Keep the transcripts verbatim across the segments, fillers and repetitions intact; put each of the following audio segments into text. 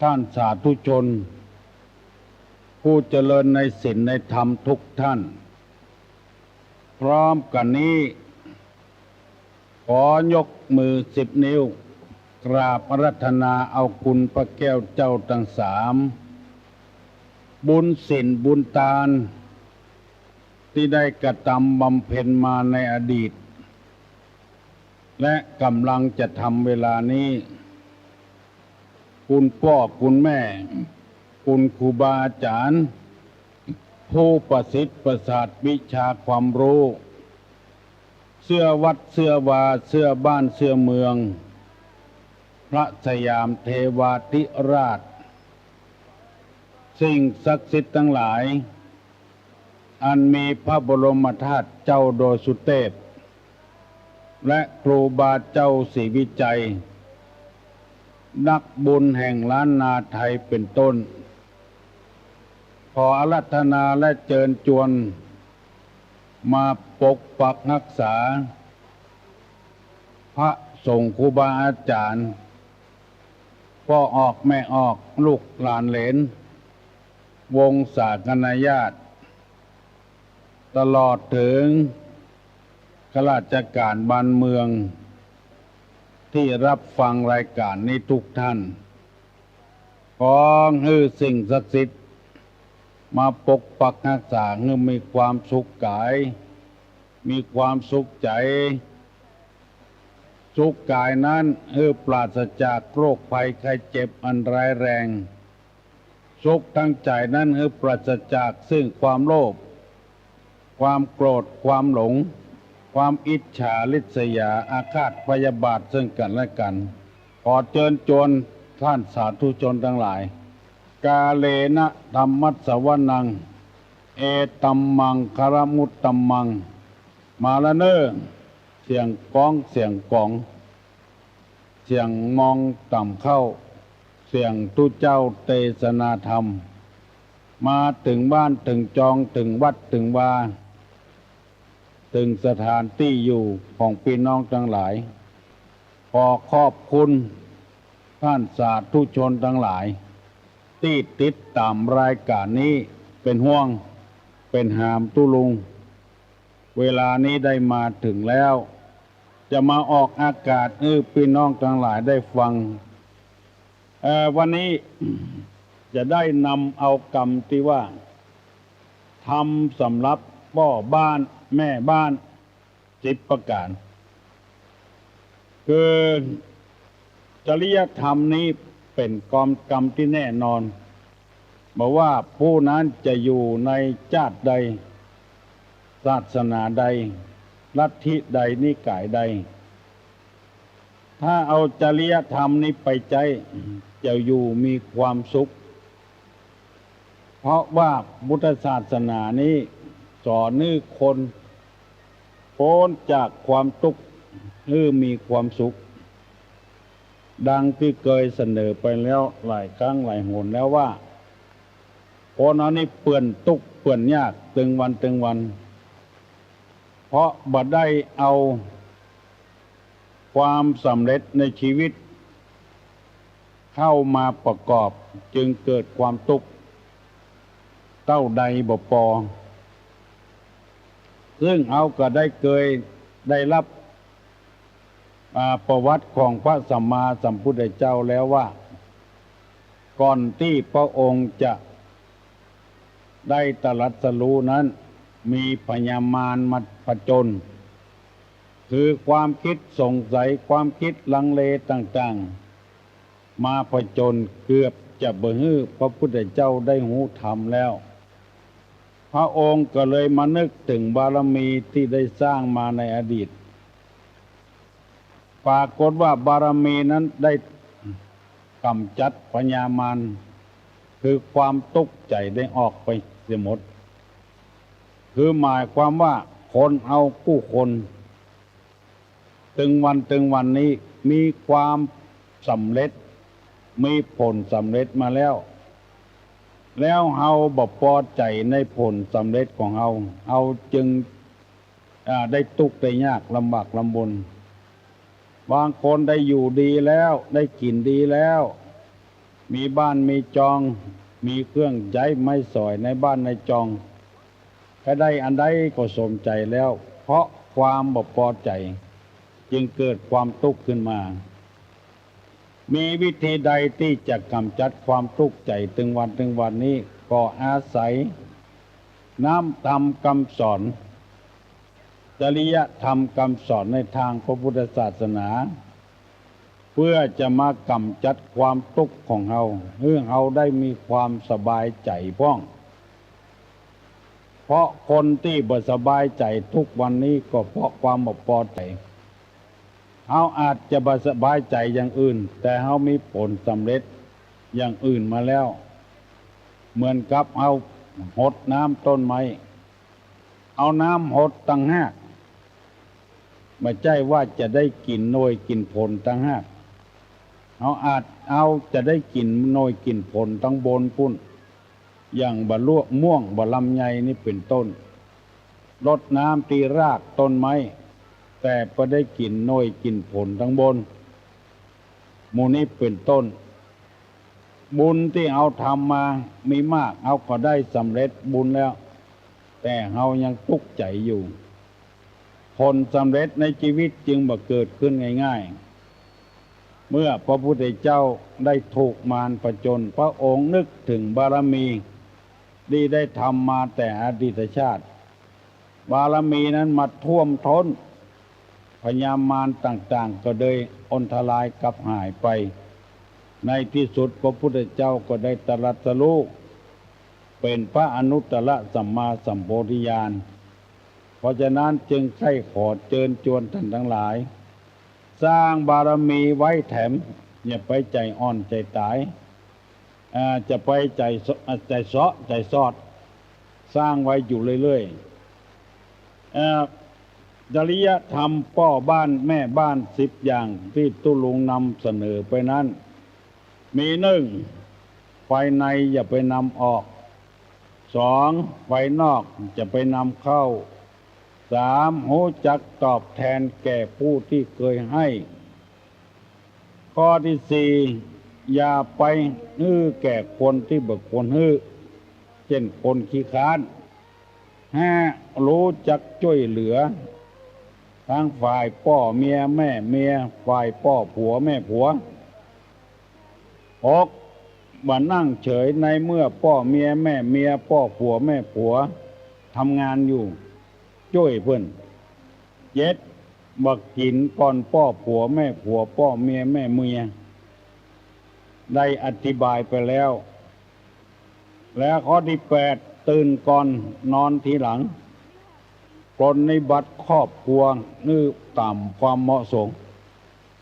ท่านสาธุชน ผู้เจริญในศีลในธรรมทุกท่าน พร้อมกั๋นนี้ ขอยกมือสิบนิ้ว กราบอาราธนาเอาคุณพระแก้วเจ้าตังสาม บุญศีลบุญตาน ตี้ได้กระตำบำเพ็ญมาในอดีต และก่ำลังจะทำเวลานี้ คุณป้อคุณแม่ คุณครูบาอาจ๋ารย์ ผู้ประสิทธิ์ประสาทวิชาความฮู้ เสื้อวัดเสื้อวา เสื้อบ้านเสื้อเมือง พระสยามเทวาธิราช สิ่งศักดิ์สิทธิ์ตังหลาย อันมีพระบรมธาตุเจ้าดอยสุเทพ และครูบาเจ้าศรีวิชัย นักบุญแห่งล้านนาไทยเป็นต้น ขออาราธนาและเจิญจวน มาปกปักฮักษา พระสงฆ์ครูบาอาจ๋ารย์ ป้อออกแม่ออก ลูกหลานเหลน วงศาคณาญาติ ตลอดเถิงข้าราชก๋านบ้านเมือง ตี้ฮับฟังรายก๋านนี้ทุกท่าน ขอหื้อสิ่งศักดิ์สิทธิ์ มาปกปักฮักษาหื้อมีความสุขก๋าย มีความสุขใจ๋ สุขก๋ายนั้นหื้อปราศจากโรคภัยไข้เจ็บอันร้ายแรง สุขตางใจ๋นั้นหื้อปราศจากซึ่งความโลภ ความโกรธ ความหลง ความอิจฉาริษยา อาฆาตพยาบาทซึ่งกั๋นและกั๋น ขอเจิญจวนท่านสาธุชนตังหลาย กาเลนะธัมมัสสวนัง เอตัมมังคารมุตตัมมัง มาละเน่อ เสียงก้อง เสียงก๋อง เสียงมองต่ำเข้า เสียงตุ๊เจ้าเตสนาธรรม มาเถิงบ้านเถิงจอง เถิงวัดเถิงวา เถิงสถานตี้อยู่ของปี้น้องตังหลาย ขอขอบคุณท่านสาธุชนตังหลาย ตี้ติดต๋ามรายก๋านนี้ เป๋นห่วง เป๋นหามตุ๊ลุง เวลานี้ได้มาเถิงแล้ว จะมาออกอากาศหื้อปี้น้องตังหลายได้ฟัง เอ่อ วันนี้ จะได้นำเอากำตี้ว่า ธรรมสำหรับป้อบ้านแม่บ้าน สิบประก๋าน คือ จริยธรรมนี้เป๋นกำ กำตี้แน่นอน บ่ว่าผู้นั้นจะอยู่ในจ้าดใด ศาสนาใด ลัทธิใด นิก๋ายใด ถ้าเอาจริยธรรมนี้ไปใจ๊ จะอยู่มีความสุข เพราะว่าพุทธศาสนานี้สอนหื้อคนป๊นจากความตุ๊กข์ หื้อมีความสุข ดังตี้เกยเสนอไปแล้วหลายครั้งหลายหนแล้วว่า คนเฮานี้เปื้อนตุ๊กข์เปื้อนยากตึงวันตึงวัน เพราะบ่ได้เอา ความสำเร็จในชีวิตเข้ามาประกอบ จึงเกิดความตุ๊กข์เต้าใดบ่ปอ ซึ่งเฮาก็ได้เกยได้ฮับ อ่า ประวัติของพระสัมมาสัมพุทธเจ้าแล้วว่า ก่อนตี้พระองค์จะ ได้ตรัสรู้นั้น มีพญามารมาผจญ คือความคิดสงสัย ความคิดลังเลต่างๆ มาผจญ เกือบจะบ่หื้อพระพุทธเจ้าได้ฮู้ธรรมแล้ว พระองค์ก็เลยมานึกเถิงบารมีตี้ได้สร้างมาในอดีต ปรากฏว่าบารมีนั้นได้ก๋ำจัดพญามาร คือความตุ๊กข์ใจ๋ได้ออกไปเสียหมด คือหมายความว่าคนเฮากู้คน ตึงวันตึงวันนี้มีความสำเร็จ มีผลสำเร็จมาแล้ว แล้วเฮาบ่ปอใจ๋ในผลสำเร็จของเฮา เฮาจึง อ่า ได้ตุ๊กข์ได้ยากลำบากลำบน บางคนได้อยู่ดีแล้ว ได้กิ๋นดีแล้ว มีบ้านมีจอง มีเครื่องใจ๊ไม้สอยในบ้านในจอง ใค่ได้อันใดก็สมใจ๋แล้ว เพราะความบ่ปอใจ๋ จึงเกิดความตุ๊กข์ขึ้นมา มีวิธีใดตี้จะก๋ำจัดความตุ๊กข์ใจ๋ตึงวันตึงวันนี้ ก็อาศัยน้ำธรรมกำสอน จริยธรรมกำสอนในตางพระพุทธศาสนา เปื้อจะมาก๋ำจัดความตุ๊กข์ของเฮา หื้อเฮาได้มีความสบายใจ๋พ่อง เพราะคนตี้บ่สบายใจ๋ทุกวันนี้ก็เพราะความบ่ปอใจ๋ เฮาอาจจะบ่สบายใจ๋อย่างอื่น แต่เฮามีผลสำเร็จอย่างอื่นมาแล้ว เหมือนกับเฮาหดน้ำต้นไม้ เอาน้ำหดต่างหาก บ่ใจ้ว่าจะได้กิ๋นหน่วยกิ๋นผลต่างหาก เฮาอาจ เฮาจะได้กิ๋นหน่วยกิ๋นผลตังบนปู้น อย่างบ่าล่วง ม่วง บ่าลำไยนี่เป๋นต้น รดน้ำตี้รากต้นไม้ แต่บ่ได้กิ๋นหน่วยกิ๋นผลตังบน หมู่นี้เป๋นต้น บุญตี้เฮาทำมามีมาก เฮาก็ได้สำเร็จบุญแล้ว แต่เฮายังตุ๊กข์ใจ๋อยู่ ผลสำเร็จในจีวิตจึงบ่เกิดขึ้นง่ายๆ เมื่อพระพุทธเจ้าได้ถูกมารผจญ พระองค์นึกเถิงบารมีตี้ได้ทำมาแต่อดีตชาติ บารมีนั้นมาท่วมท้น พญามารต่างๆ ก็เลยอนทลายกลับหายไป ในตี้สุดพระพุทธเจ้าก็ได้ตรัสรู้เป๋นพระอนุตตรสัมมาสัมโพธิญาณ เพราะฉะนั้นจึงใค่ขอเจิญจวนต้านตังหลาย สร้างบารมีไว้แถม อย่าไปใจ๋อ่อนใจ๋ต๋าย อ่า จะไปใจ๋เซาะ ใจ๋เซาะ ใจ๋ซอด สร้างไว้อยู่เรื่อยๆ เอ่อ จริยธรรมป้อบ้านแม่บ้านสิบอย่างตี้ตุ๊ลุงนำเสนอไปนั้น มีหนึ่ง ภายในอย่าไปนำออก สอง ภายนอกอย่าไปนำเข้า สาม ฮู้จักตอบแทนแก่ผู้ตี้เกยหื้อ ข้อตี้สี่ อย่าไปหื้อแก่คนตี้บ่ควรหื้อ เจ้นคนขี้คร้าน ห้า ฮู้จักจ้วยเหลือ ตังฝ่ายป้อเมียแม่เมีย ฝ่ายป้อผัวแม่ผัว หก บ่นั่งเฉยในเมื่อป้อเมียแม่เมีย ป้อผัวแม่ผัวทำงานอยู่ จ้วยเปิ้น เจ็ด บ่กิ๋นก่อนป้อผัวแม่ผัว ป้อเมียแม่เมีย ได้อธิบายไปแล้ว และข้อตี้แปด ตื่นก่อนนอนทีหลัง ปรนนิบัติครอบครัวหื้อต๋ามความเหมาะสม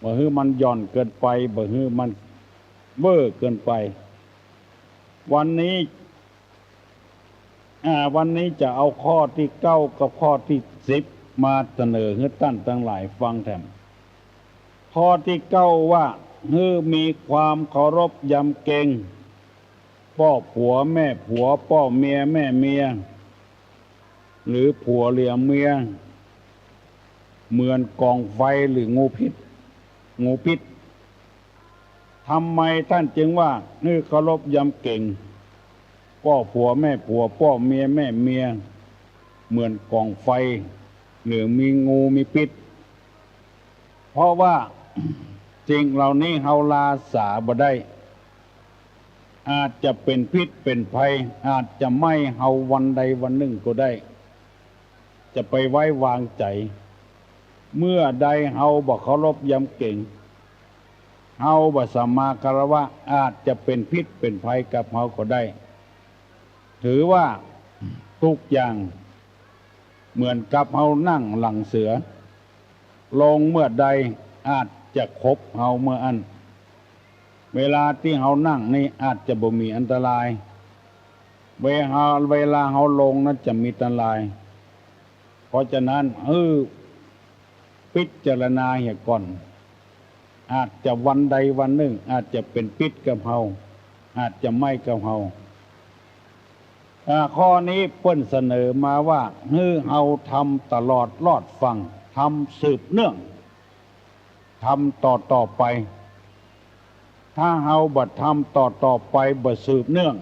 บ่หื้อมันหย่อนเกินไป บ่หื้อมันเว่อเกินไป วันนี้ อ่า วันนี้จะเอาข้อตี้เก้ากับข้อตี้สิบมาเสนอหื้อต้านตังหลายฟังแถม ข้อตี้เก้าว่า หื้อมีความเคารพยำเกรง ป้อผัวแม่ผัว ป้อเมียแม่เมีย หรือผัวเหลือเมีย เหมือนก๋องไฟหรืองูพิษ งูพิษ ทำไมต้านจึงว่าหื้อเคารพยำเกรง ป้อผัวแม่ผัว ป้อเมียแม่เมีย เหมือนก๋องไฟ หรือมีงูมีพิษ เพราะว่าสิ่งเหล่านี้เฮาลาสาบ่ได้ อาจจะเป๋นพิษเป๋นภัย อาจจะไหม้เฮาวันใดวันนึ่งก็ได้ จะไปไว้วางใจ๋ เมื่อใดเฮาบ่เคารพยำเกรง เฮาบ่สัมมาคารวะ อาจจะเป๋นพิษเป๋นภัยกับเฮาก็ได้ ถือว่าทุกอย่างเหมือนกับเฮานั่งหลังเสือ ลงเมื่อใดอาจจะขบเฮาเมื่ออั้น เวลาตี้เฮานั่งนี่อาจจะบ่มีอันตราย เวลา เวลาเฮาลงนั้นจะมีอันตราย เพราะฉะนั้นหื้อพิจารณาเหียก่อน อาจจะวันใดวันนึ่งอาจจะเป๋นพิษกับเฮา อาจจะไหม้กับเฮา อ่า ข้อนี้เปิ้นเสนอมาว่า หื้อเฮาทำตลอดรอดฟัง ทำสืบเนื่อง ทำต่อๆ ไป ถ้าเฮาบ่ทำต่อๆ ไป บ่สืบเนื่อง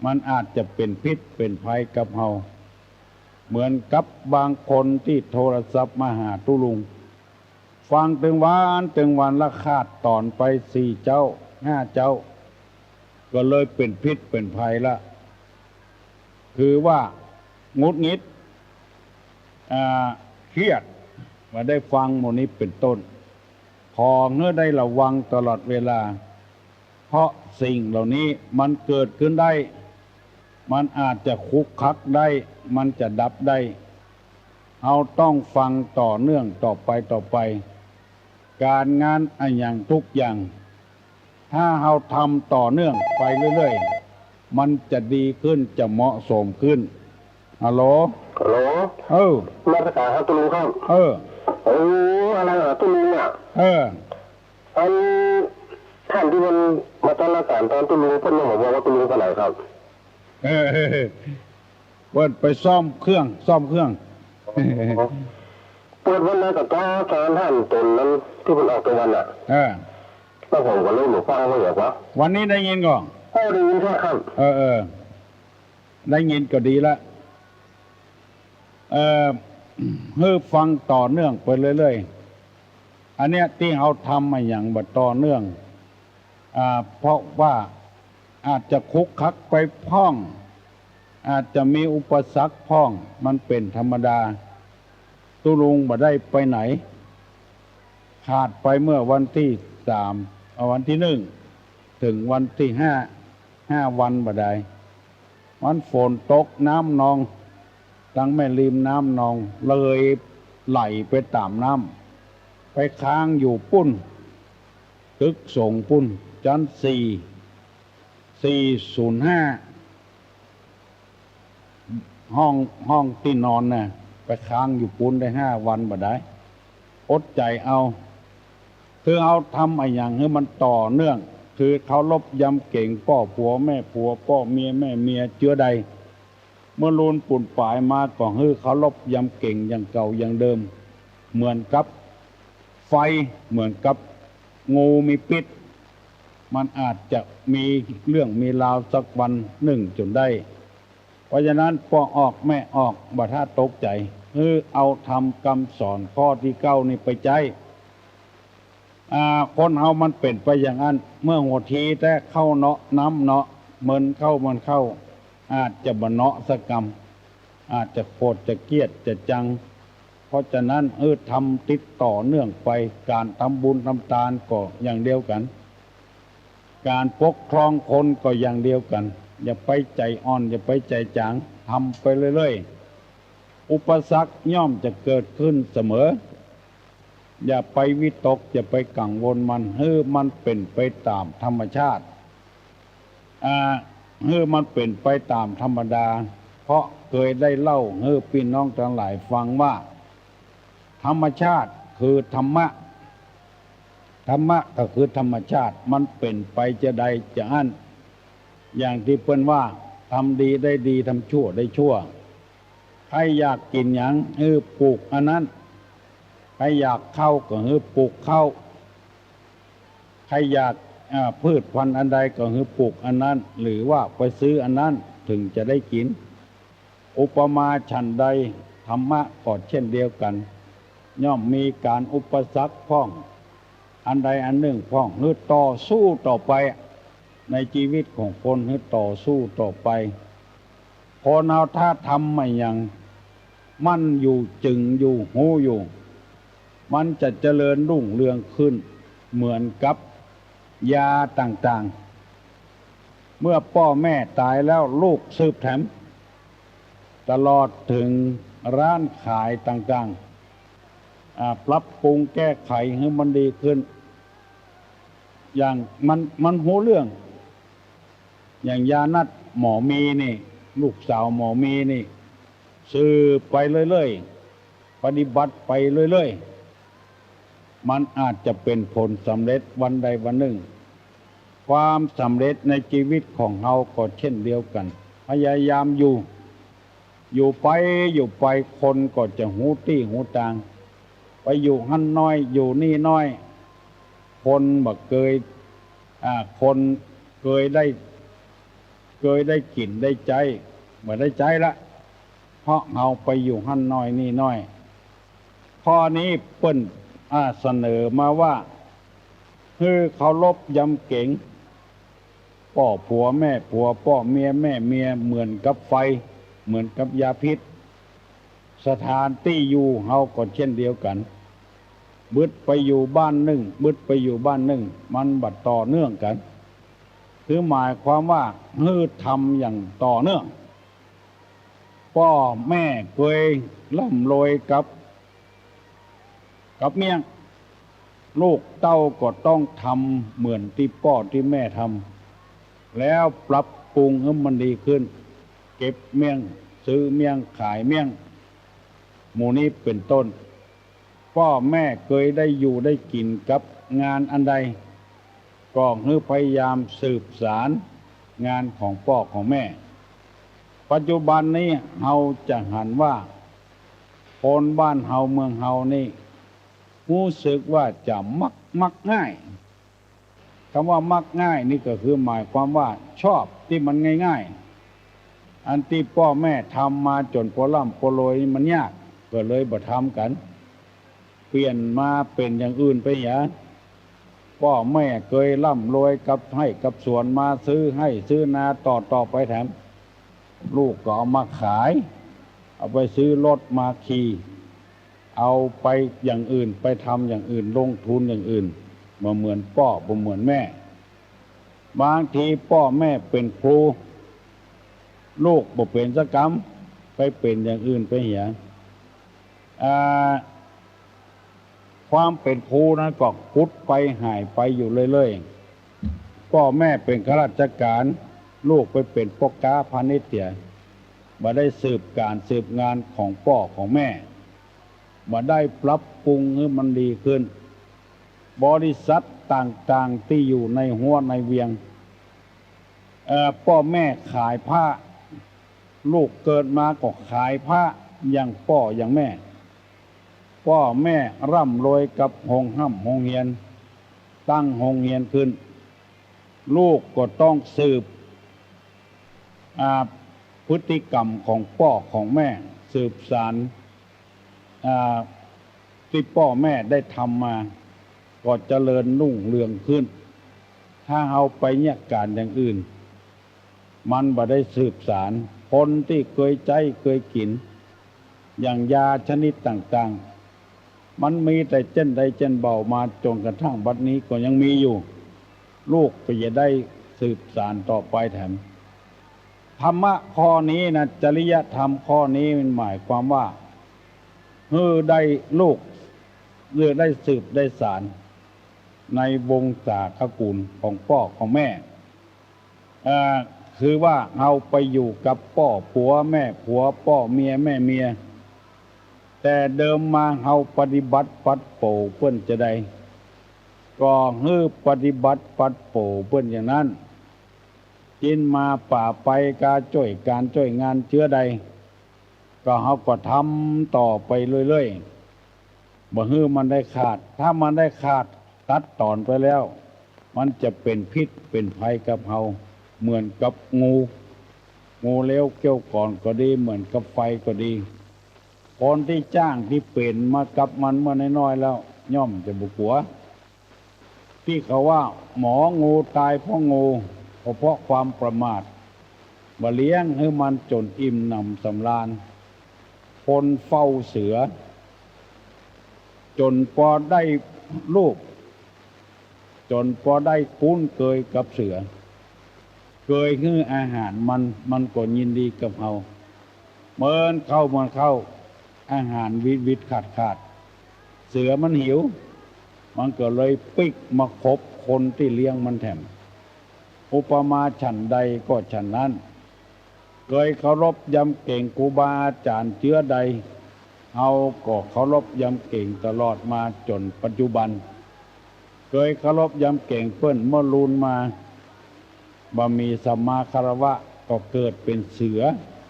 มันอาจจะเป๋นพิษเป๋นภัยกับเฮา เหมือนกับบางคนตี้โทรศัพท์มาหาตุ๊ลุง ฟังตึงวันตึงวันละ ขาดต๋อนไปสี่เจ๊าห้าเจ๊า ก็เลยเป๋นพิษเป๋นภัยละ คือว่าหงุดหงิด อ่า เครียด บ่ได้ฟังหมู่นี้เป๋นต้น ขอหื้อได้ระวังตลอดเวลา เพราะสิ่งเหล่านี้มันเกิดขึ้นได้ มันอาจจะคลุกคลักได้ มันจะดับได้ เฮาต้องฟังต่อเนื่องต่อไปต่อไป ก๋านงานอะหยังทุกอย่าง ถ้าเฮาทำต่อเนื่องไปเรื่อยๆ มันจะดีขึ้น จะเหมาะสมขึ้น ฮัลโหล ฮัลโหล เออ นมัสก๋านครับตุ๊ลุงครับ เออ โอ้ อะไรเหรอตุ๊ลุงเนี่ย เออ อันท่านตี้มันมาต้อนรับก๋านตอนตุ๊ลุง เปิ้นยังบ่บอกว่าตุ๊ลุงไปไหนครับ เออ เปิ้นไปซ่อมเครื่อง ซ่อมเครื่อง เปิดวันนั้นก็ต๋อน ต๋อนหั้นต๋อนนั้นตี้เปิ้นออกตะวันน่ะ เออ แล้วผมก็เลยบ่ฟังว่าหยังวะ วันนี้ได้ยินก่อ เออ ได้ยินแท้ครับ เออ เออ ได้ยินก็ดีละ เอ่อ หื้อฟังต่อเนื่องไปเรื่อยๆ อันเนี้ยตี้เฮาทำอะหยังบ่ต่อเนื่อง อ่า เพราะว่าอาจจะคลุกคลักไปพ่อง อาจจะมีอุปสรรคพ่อง มันเป๋นธรรมดา ตุ๊ลุงบ่ได้ไปไหน ขาดไปเมื่อวันตี้สาม เอ่อ วันตี้หนึ่ง เถิงวันตี้ห้า ห้าวันบ่ดาย มันฝนตก น้ำนอง ตังแม่ริมน้ำนอง เลยไหลไปต๋ามน้ำ ไปค้างอยู่ปุ้น ตึกสงฆ์ปุ้น จั๊นสี่ สี่ศูนย์ห้า ห้อง ห้องตี้นอนน่ะ ไปค้างอยู่ปุ้นได้ห้าวันบ่ดาย อดใจ๋เอา คือเฮาทำอะหยังหื้อมันต่อเนื่อง คือเคารพยำเกรงป้อผัวแม่ผัว ป้อเมียแม่เมีย เจื้อใด เมื่อลูนปูนป๋ายมาก็หื้อเคารพยำเกรงอย่างเก่าอย่างเดิม เหมือนกับไฟ เหมือนกับงูมีพิษ มันอาจจะมีเรื่องมีราวสักวันนึ่งจ๋นได้ เพราะฉะนั้นป้อออกแม่ออกบ่ถ้าตกใจ๋ หื้อเอาธรรมกำสอนข้อตี้เก้านี้ไปใจ๊ อ่า คนเฮามันเป๋นไปอย่างอั้น เมื่อหัวทีแต๊เข้าเนาะน้ำเนาะ เมินเข้าเมินเข้า อาจจะบ่เนาะสักกำ อาจจะโขดจะเกลียดจะจัง เพราะฉะนั้น เออ ทำติดต่อเนื่องไป ก๋านทำบุญทำตานก็อย่างเดียวกั๋น ก๋านปกครองคนก็อย่างเดียวกั๋น อย่าไปใจ๋อ่อน อย่าไปใจ๋จ๋าง ทำไปเรื่อยๆ อุปสรรคย่อมจะเกิดขึ้นเสมอ อย่าไปวิตก อย่าไปกังวลมัน หื้อมันเป๋นไปต๋ามธรรมชาติ อ่า หื้อมันเป๋นไปต๋ามธรรมดา เพราะเกยได้เล่าหื้อปี้น้องตังหลายฟังว่า ธรรมชาติคือธรรมะ ธรรมะก็คือธรรมชาติ มันเป๋นไปจาใดจาอั้น อย่างตี้เปิ้นว่า ทำดีได้ดี ทำชั่วได้ชั่ว ใผอยากกิ๋นหยัง หื้อปลูกอันนั้น ใผอยากข้าวก็หื้อปลูกข้าว ใผอยาก อ่า พืชพันธุ์อันใดก็หื้อปลูกอันนั้น หรือว่าไปซื้ออันนั้น เถิงจะได้กิ๋น อุปมาฉันใด ธรรมะก็เช่นเดียวกั๋น ย่อมมีก๋านอุปสรรคพ่อง อันใดอันนึ่งพ่อง หื้อต่อสู้ต่อไป ในจีวิตของคน หื้อต่อสู้ต่อไป คนเฮาถ้าทำอะหยัง มั่นอยู่ จึงอยู่ ฮู้อยู่ มันจะเจริญรุ่งเรืองขึ้น เหมือนกับยาต่างๆ เมื่อป้อแม่ต๋ายแล้วลูกสืบแถม ตลอดเถิงร้านขายต่างๆ อ่า ปรับปรุงแก้ไขหื้อมันดีขึ้น อย่างมัน มันฮู้เรื่อง อย่างยานัดหมอมีนี่ ลูกสาวหมอมีนี่ สืบไปเรื่อยๆ ปฏิบัติไปเรื่อยๆ มันอาจจะเป๋นผลสำเร็จวันใดวันนึ่ง ความสำเร็จในจีวิตของเฮาก็เช่นเดียวกั๋น พยายามอยู่ อยู่ไปอยู่ไปคนก็จะฮู้ตี้ฮู้ตาง ไปอยู่หั้นน้อย อยู่นี่น้อย คนบ่เกย อ่า คนเกยได้ เกยได้กิ๋นได้ใจ๊ บ่ได้ใจ๊ละ เพราะเฮาไปอยู่หั้นน้อยนี่น้อย ข้อนี้เปิ้น อ่า เสนอมาว่า หื้อเคารพยำเกรง ป้อผัวแม่ผัว ป้อเมียแม่เมีย เหมือนกับไฟ เหมือนกับยาพิษ สถานตี้อยู่เฮาก็เช่นเดียวกั๋น บึดไปอยู่บ้านนึ่ง บึดไปอยู่บ้านนึ่ง มันบ่ต่อเนื่องกั๋น คือหมายความว่าหื้อทำอย่างต่อเนื่อง ป้อแม่เกยร่ำรวยกับ กับเมี่ยง ลูกเต้าก็ต้องทำเหมือนตี้ป้อตี้แม่ทำ แล้วปรับปรุงหื้อมันดีขึ้น เก็บเมี่ยง ซื้อเมี่ยง ขายเมี่ยง หมู่นี้เป๋นต้น ป้อแม่เกยได้อยู่ได้กิ๋นกับงานอันใด ก็หื้อพยายามสืบสานงานของป้อของแม่ ปัจจุบันนี้เฮาจะหันว่า คนบ้านเฮาเมืองเฮานี่ ฮู้สึกว่าจะมัก มักง่าย กำว่ามักง่ายนี่ก็คือหมายความว่าชอบตี้มันง่ายๆ อันตี้ป้อแม่ทำมาจ๋นปอร่ำปอรวยนี่มันยาก ก็เลยบ่ทำกั๋น เปลี่ยนมาเป๋นอย่างอื่นไปเหีย ป้อแม่เกยร่ำรวยกับไฮ่กับสวนมาซื้อไฮ่ซื้อนาต่อๆ ไปแถม ลูกก็เอามาขาย เอาไปซื้อรถมาขี่ เอาไปอย่างอื่น ไปทำอย่างอื่น ลงทุนอย่างอื่น บ่เหมือนป้อ บ่เหมือนแม่ บางทีป้อแม่เป๋นครู ลูกบ่เป๋นสักกำ ไปเป๋นอย่างอื่นไปเหีย อ่า ความเป๋นครูนั้นก็หดไปหายไปอยู่เรื่อยๆ ป้อแม่เป๋นข้าราชก๋าน ลูกไปเป๋นป้อก๊าพาณิชย์เหีย บ่ได้สืบก๋านสืบงานของป้อของแม่ บ่ได้ปรับปรุงหื้อมันดีขึ้น บริษัทต่างๆ ตี้อยู่ในฮั้วในเวียง เอ่อ ป้อแม่ขายผ้า ลูกเกิดมาก็ขายผ้าอย่างป้ออย่างแม่ ป้อแม่ร่ำรวยกับโฮงฮ่ำโฮงเฮียน ตั้งโฮงเฮียนขึ้น ลูกก็ต้องสืบ อ่า พฤติกรรมของป้อของแม่ สืบสาน อ่า ตี้ป้อแม่ได้ทำมา ก็เจริญรุ่งเรืองขึ้น ถ้าเฮาไปเยียะก๋านอย่างอื่น มันบ่ได้สืบสาน คนตี้เกยใจ๊เกยกิ๋น อย่างยาชนิดต่างๆ มันมีแต่เจ้นใดเจ้นเบ่ามาจ๋นกระทั่งบัดนี้ก็ยังมีอยู่ ลูกก็จะได้สืบสานต่อไปแถม ธรรมะข้อนี้นะ จริยธรรมข้อนี้มันหมายความว่า หื้อได้ลูก หื้อได้สืบได้สาน ในวงศาคกู๋นของป้อของแม่ เอ่อ คือว่าเฮาไปอยู่กับป้อผัวแม่ผัว ป้อเมียแม่เมีย แต่เดิมมาเฮาปฏิบัติปัดเป๋าเปิ้นจาใด ก็หื้อปฏิบัติปัดเป๋าเปิ้นอย่างนั้น กิ๋นมาป๋าไป ก๋าจ้วยก๋านจ้วยงานเจื้อใด ก็เฮาก็ทำต่อไปเรื่อยๆ บ่หื้อมันได้ขาด ถ้ามันได้ขาด ตัดต๋อนไปแล้ว มันจะเป๋นพิษเป๋นภัยกับเฮา เหมือนกับงู งูเล็บเขี้ยวขนก็ดี เหมือนกับไฟก็ดี คนตี้จ้างตี้เป๋นมากับมันเมื่อน้อยๆ แล้ว ย่อมจะบ่กั๋ว ตี้เขาว่าหมองูต๋ายเพราะงู ก็เพราะความประมาท บ่เลี้ยงหื้อมันจ๋นอิ่มหนำสำราญ คนเฝ้าเสือ จ๋นปอได้ลูก จ๋นปอได้คุ้นเกยกับเสือ เกยหื้ออาหารมัน มันก็ยินดีกับเฮา เหมือนเข้า เหมือนเข้า อาหารวิดวิดขาดขาด เสือมันหิว มันก็เลยปิ๊กมาคบคนตี้เลี้ยงมันแถม อุปมาฉันใดก็ฉันนั้น เกยเคารพยำเกรงครูบาอาจ๋ารย์เจื้อใด เฮาก็เคารพยำเกรงตลอดมาจ๋นปัจจุบัน เกยเคารพยำเกรงเปิ้นเมื่อลูนมา บ่มีสัมมาคารวะ ก็เกิดเป๋นเสือ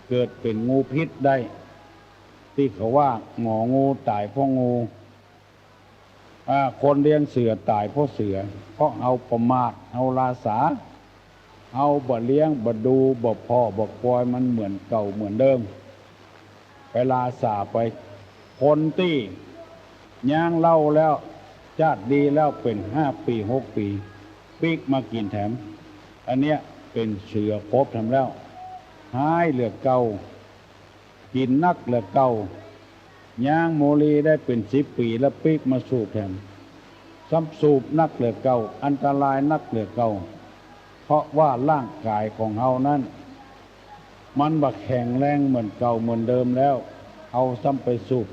เกิดเป๋นงูพิษได้ ตี้เขาว่าหมองูต๋ายเพราะงู อ่า คนเลี้ยงเสือต๋ายเพราะเสือ เพราะเฮาประมาท เฮาราษา เฮาบ่เลี้ยง บ่ดู บ่ผ่อ บ่คอยมันเหมือนเก่าเหมือนเดิม ไปราษาไป คนตี้ย้างเหล้าแล้ว จ๊าดดีแล้วเป๋นห้าปี๋ หกปี๋ ปิ๊กมากิ๋นแถม อันเนี้ยเป๋นเสือครบแถมแล้ว ฮ้ายเหลือเก่า กิ๋นนักเหลือเก่า ย้างโมลีได้เป๋นสิบปี๋แล้วปิ๊กมาสูบแถม ซ้ำสูบนักเหลือเก่า อันตรายนักเหลือเก่า เพราะว่าร่างก๋ายของเฮานั้น มันบ่แข็งแรงเหมือนเก่าเหมือนเดิมแล้ว เฮาซ้ำไปสูบ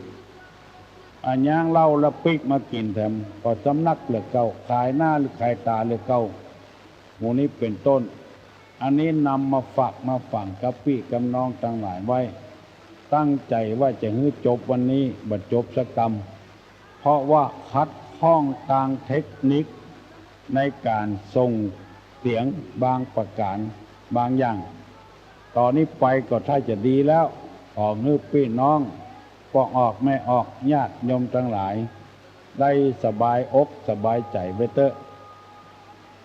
อ่า ย้างเหล้าแล้วปิ๊กมากิ๋นแถม ก็ซ้ำนักเหลือเก่า ขายหน้าหรือขายต๋าเหลือเก่า หมู่นี้เป๋นต้น อันนี้นำมาฝากมาฝังกับปี้กับน้องตังหลายไว้ ตั้งใจ๋ว่าจะหื้อจบวันนี้ บ่จบสักกำ เพราะว่าขัดข้องตางเทคนิคในก๋านส่งเสียงบางประก๋านบางอย่าง ต่อนี้ไปก็ถ้าจะดีแล้ว ขอหื้อปี้น้อง ป้อออกแม่ออก ญาติโยมตังหลาย ได้สบายอกสบายใจ๋ไปเต๊อะ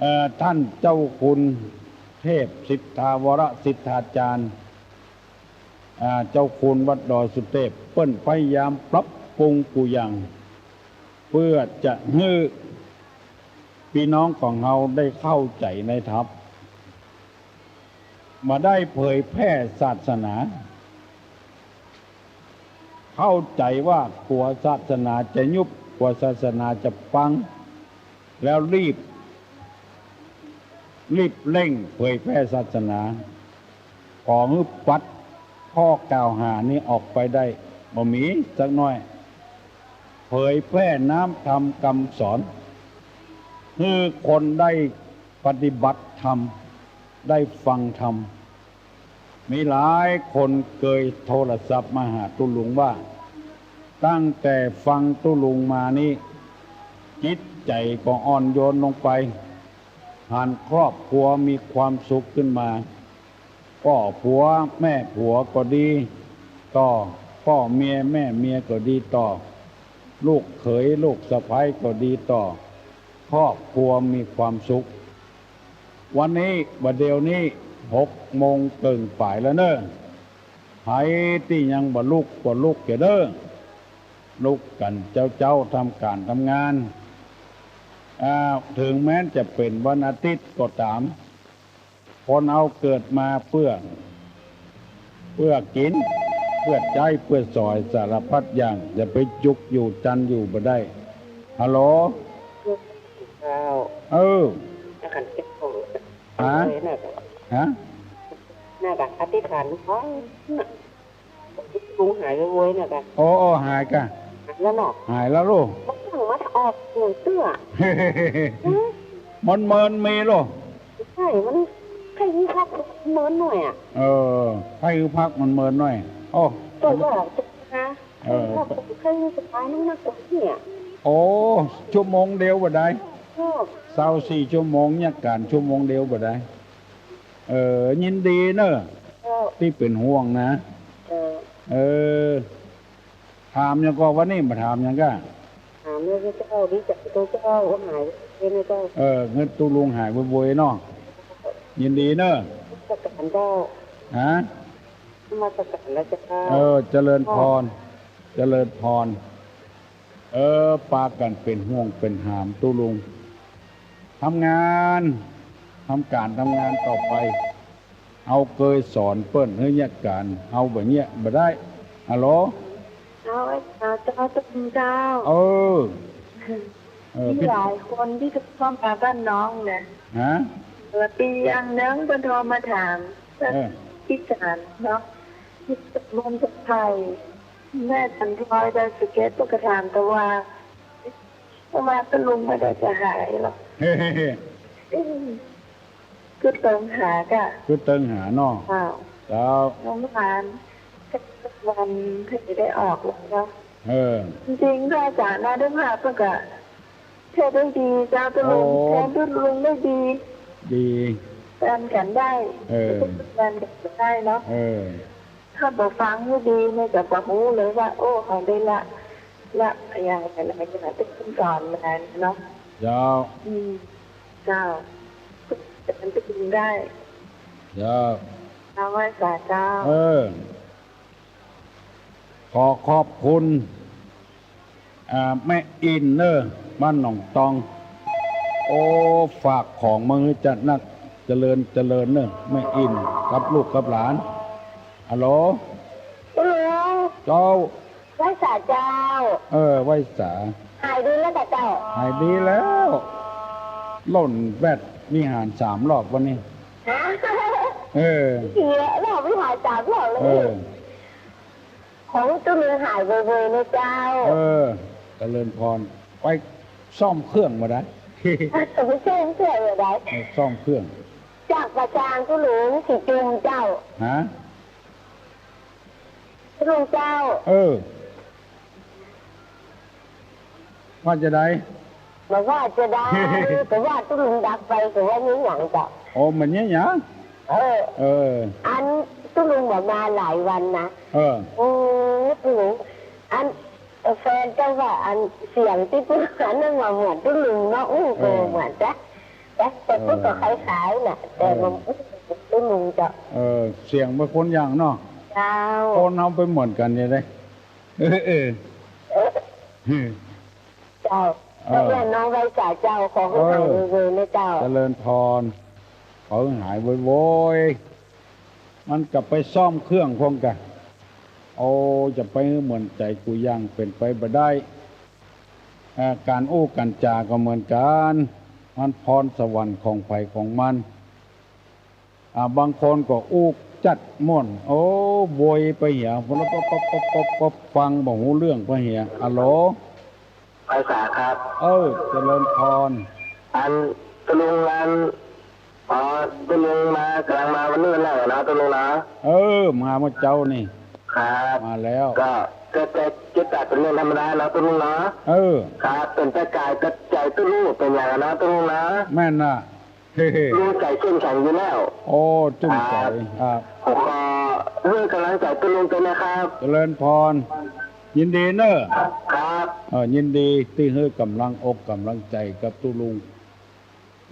เอ่อ ท่านเจ้าคุณเทพสิทธาวรสิทธาจารย์ อ่า เจ้าคุณวัดดอยสุเทพ เปิ้นพยายามปรับปรุงกู้อย่าง เปื้อจะหื้อปี้น้องของเฮาได้เข้าใจ๋ในธรรม บ่ได้เผยแพร่ศาสนา เข้าใจ๋ว่ากั๋วศาสนาจะยุบ กั๋วศาสนาจะปัง แล้วรีบ รีบเร่งเผยแพร่ศาสนา ขอหื้อปัดข้อกล่าวหานี้ออกไปได้ บ่มีสักหน้อย เผยแพร่น้ำธรรมกำสอน หื้อคนได้ปฏิบัติธรรม ได้ฟังธรรม มีหลายคนเกยโทรศัพท์มาหาตุ๊ลุงว่า ตั้งแต่ฟังตุ๊ลุงมานี้ จิตใจ๋ก็อ่อนโยนลงไป หันครอบครัวมีความสุขขึ้นมา ป้อผัวแม่ผัวก็ดีต่อ ป้อเมียแม่เมียก็ดีต่อ ลูกเขยลูกสะใภ้ก็ดีต่อ ครอบครัวมีความสุข วันนี้ บ่าเดี่ยวนี้ หกโมงเกิ่งป๋ายแล้วเน่อ ใผตี้ยังบ่ลุกก็ลุกเน่อ ลุกกั๋นเจ๊าๆ ทำก๋านทำงาน อ่า เถิงแม้นจะเป๋นวันอาทิตย์ก็ต๋าม คนเฮาเกิดมาเปื้อ เปื้อกิ๋น เปื้อใจ๊ เปื้อสอย สารพัดอย่าง จะไปจุกอยู่จันอยู่บ่ได้ ฮัลโหล เจ้า เออ อธิษฐานเก็บของ ฮะ เลยน่ะ ฮะ น่ะกะอธิษฐานขอ ลุงหายไวๆ น่ะกะ โอ้ โอ้ หายกะ หายแล้วเนาะ หายแล้วลูก มันเพิ่งมาออกหนังเตื้อ หืม มันเมินมีลูก ใช่ มันไข้หื้อพักเมินหน่อยอะ เออ ไข้หื้อพักมันเมินหน่อย โอ้ ก็ว่าจะนะ เออ ไข้หื้อพัก ไข้หื้อสบายนักๆ กว่าเนี่ย โอ้ ชั่วโมงเดียวบ่ได้ เออ ซาวสี่ชั่วโมง เยียะก๋านชั่วโมงเดียวบ่ได้ เออ ยินดีเน่อ เออ ตี้เป๋นห่วงนะ เออ เออ ถามหยังก่อ วันนี้บ่ถามหยังก่อ ถามเนี่ยเจ้า ดีจักเจ้า หายไวๆ นะเจ้า เออ หื้อตุ๊ลุงหายไวๆ เนาะ ยินดีเน่อ นมัสก๋านเจ้า ฮะ นมัสก๋านแล้วเจ้า เออ เจริญพร เจริญพร เออ ปากั๋นเป๋นห่วงเป๋นหามตุ๊ลุง ทำงาน ทำก๋านทำงานต่อไป เฮาเกยสอนเปิ้นหื้อเยียะก๋าน เฮาบ่เยียะบ่ได้ ฮัลโหล เจ้า เจ้า เจ้าตุ๊ลุงเจ้า เออ เออ มีหลายคนตี้จะเข้ามาบ้านน้องนะ ฮะ เออ ตี้อย่างนึ่งเปิ้นโทรมาถาม เออ ตี้จ๋ารย์เนาะ ตี้ตกลงกับใผ แม่จันทร์พลอยดอยสะเก็ด เปิ้นก็ถามแต่ว่า เพราะว่าตุ๊ลุงบ่ได้จะหายหรอก กึ๊ดเติงหาก่ะ กึ๊ดเติงหาเนาะ ค่ะ เจ้า น้องหลาน วันที่ได้ออกแล้วเนาะ เออ จริงๆ พระอาจ๋ารย์นะ ได้มาเปิ้นก็เทศน์ได้ดีเจ้าตุ๊ลุง โอ้ แทนตุ๊ลุงได้ดี ดี แทนกั๋นได้ เออ แทนกั๋นได้เนาะ เออ ถ้าบ่ฟังหื้อดีเนี่ย จะบ่ฮู้เลยว่า โอ้ เฮาได้ละ ละอย่างไรนะ อย่างที่คุณสอนมาเนาะ เจ้า อืม เจ้า มันก็กินได้ เจ้า เอาไหว้สาเจ้า เออ ขอขอบคุณ อ่า แม่อินเนอะ บ้านหนองตอง โอ้ ฝากของมาหื้อจัดนัก เจริญ เจริญเนอะ แม่อิน กับลูกกับหลาน ฮัลโหล ฮัลโหล เจ้า ไหว้สาเจ้า เออ ไหว้สา หายดีแล้วกาเจ้า หายดีแล้ว ล่นแวดวิหารสามรอบวันนี้ ฮะ เออ เสียรอบวิหารสามรอบเลย เออ ของตุ๊ลุงหายเวยๆ นะเจ้า เออ เจริญพร ไปซ่อมเครื่องบ่ได้ ไปซ่อมเครื่องบ่ได้ เออ ซ่อมเครื่อง จากประจางตุ๊ลุงสี่จุ่มเจ้า ฮะ ตุ๊ลุงเจ้า เออ ว่าจะใด บ่ว่าจะใด ก็ว่าตุ๊ลุงดับไป ก็ว่ามีหยังเจ้า โอ้ มันมีหยัง เออ เออ อันตุ๊ลุงบ่มาหลายวันนะ เออ โอ้ ตุ๊ลุง อัน แฟนเจ้าว่า อันเสียงตี้ตุ๊ลุงหันนั้นว่าเหมือนตุ๊ลุงเนาะ อู้ ก็ เออ เหมือนจ้ะ แต่ แต่ เออ ตุ๊ลุงก็คล้ายๆ น่ะ แต่ เออ มัน ตุ๊ลุงเจ้า เออ เสียงเป็นคนอย่างเนาะ เจ้า คนเฮาไปเหมือนกันเนี่ยเด้ เออ เออ เออ เจ้า เออ ก็เนี่ยน้องไหว้สาเจ้า ขอหื้อหาย เออ เวยๆ นะเจ้า เจริญพร ขอหื้อหายโวยๆ มันก็ไปซ่อมเครื่องพ่องกะ โอ้ จะไปหื้อเหมือนใจ๋กูอย่างเป๋นไปบ่ได้ เอ่อ ก๋านอู้ก๋านจาก็เหมือนกั๋น มันพรสวรรค์ของใผของมัน อ่า บางคนก็อู้จัดม่วน โอ้ โวยไปเหีย ฟังบ่ฮู้เรื่องไปเหีย ฮัลโหล ไหว้สาครับ เออ เจริญพร อัน ตุ๊ลุง อัน อ๋อ ตุ๊ลุงมา ก๋ำลังมาวันนี้แล้วเนาะ ตุ๊ลุงเนาะ เออ มาเมื่อเจ๊านี่ ครับ มาแล้ว ก็ ก็ ก็ ก็จัดเป๋นเรื่องธรรมดาเนาะ ตุ๊ลุงเนาะ เออ ครับ เป๋นตะก๋ายตะใจ๋ตุ๊ลุงเป๋นอย่างเนาะ ตุ๊ลุงเนาะ แม่นน่ะ ลุงใจ๋เข้มแข็งอยู่แล้ว โอ้ จุ้มใจ๋ ครับ ครับ ผมขอหื้อก๋ำลังใจ๋ตุ๊ลุงด้วยนะครับ เจริญพร ยินดีเนอะ ครับ เออ ยินดีตี้หื้อก๋ำลังอกก๋ำลังใจ๋กับตุ๊ลุง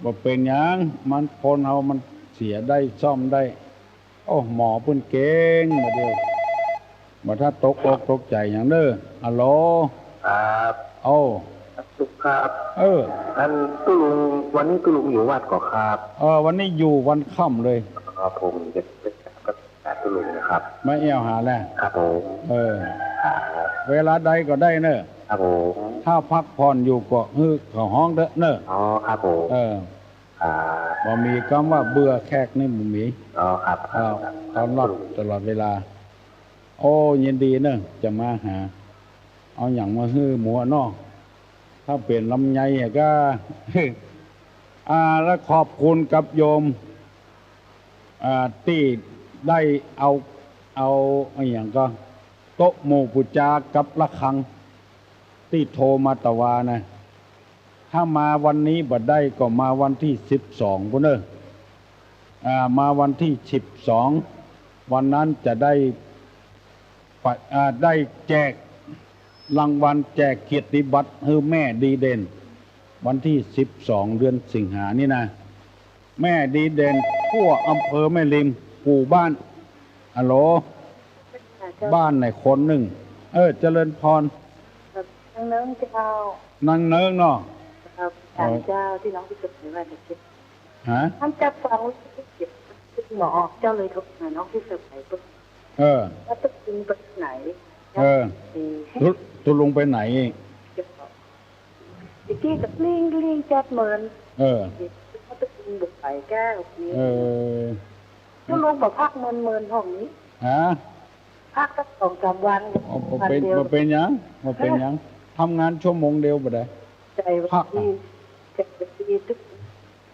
บ่เป๋นหยัง มันคนเฮามันเสียได้ซ่อมได้ โอ้ หมอเปิ้นเก่งบ่าเดี่ยว บ่ถ้าตกอกตกใจ๋หยังเน่อ ฮัลโหล ครับ โอ้ สุขครับ เออ อันตุ๊ลุง วันนี้ตุ๊ลุงอยู่วัดก่อครับ เออ วันนี้อยู่วันค่ำเลย ครับผม จะ จะ จะตุ๊ลุงนะครับ มาแอ่วหาแล ครับผม เออ ครับ เวลาใดก็ได้เน่อ ครับผม ถ้าพักผ่อนอยู่ก็หื้อเขาฮ้องเต๊อะเน่อ อ๋อ ครับผม เออ อ่า บ่มีกำว่าเบื่อแขกนี่บ่มี อ๋อ ครับ เออ ครับ ต้อนรับตลอดเวลา โอ้ ยินดีเน่อ จะมาหา เอาหยังมาหื้อหมัวเนาะ ถ้าเป๋นลำไยอะก็ อ่า และขอบคุณกับโยม อ่า ตี้ได้เอา เอาอะหยังก็ โต๊ะหมู่ปู๋จากับระฆัง ตี้โทรมาตะวานะ ถ้ามาวันนี้บ่ได้ก็มาวันตี้สิบสองปู้นเน่อ อ่า มาวันตี้สิบสอง วันนั้นจะได้ปะ อ่า ได้แจกรางวัล แจกเกียรติบัตรหื้อแม่ดีเด่น วันตี้สิบสอง เดือนสิงหานี่นะ แม่ดีเด่น ทั่วอำเภอแม่ริม กู้บ้าน ฮัลโหล ค่ะ เจ้า บ้านไหนคนนึ่ง เออ เจริญพร ครับ นางเนิ้งเจ้า นางเนิ้งเนาะ ครับ เออ ถามเจ้าตี้น้องตี้สะใภ้ว่าจะเก็บ ฮะ ท่านจับฟังเก็บ หมอออกเจ้าเลยโทรหาน้องตี้สะใภ้ปุ๊บ เออ ว่าตุ๊ลุงไปไหน เออ ตุ๊ ตุ๊ลุงไปไหน เจ้า ตะกี้ก็กลิ้งกลิ้งจัดเมิน เออ ว่าตุ๊ลุงบ่ไปแก้วนี้ เออ ตุ๊ลุงบ่พักเมินๆ ห้องนี้ ฮะ พักสักสองสามวัน เอา บ่เป๋น วันเดียว บ่เป๋นหยัง บ่เป๋นหยัง ทำงานชั่วโมงเดียวบ่ได้ ใจ๋ พักอะ ดี ใจ๋ดีตุ๊ก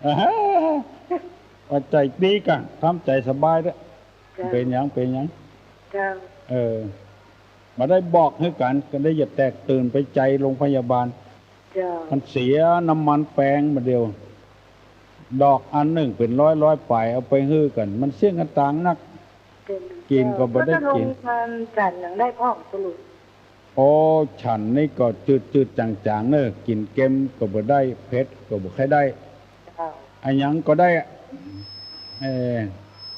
อ่าฮะ ว่าใจ๋ดีกะ ทำใจ๋สบายเต๊อะ เจ้า บ่เป๋นหยัง บ่เป๋นหยัง เจ้า เออ บ่ได้บอกหื้อกั๋น ก็ได้อย่าแตกตื่นไปใจ๋โรงพยาบาล เจ้า มันเสียน้ำมันแปงบ่าเดี่ยว ดอกอันนึ่งเป๋นร้อยๆ ป๋าย เอาไปหื้อกั๋น มันเสี้ยงกะตางนัก เจ้า กิ๋นก็บ่ได้กิ๋น แล้วตุ๊ลุงมันจันทร์ยังได้พ่องตุ๊ลุง โอ้ ฉันนี่ก็จืดๆ จ๋างๆ เน่อ กิ๋นเค็มก็บ่ได้ เผ็ดก็บ่ใค่ได้ เจ้า อะหยังก็ได้ เออ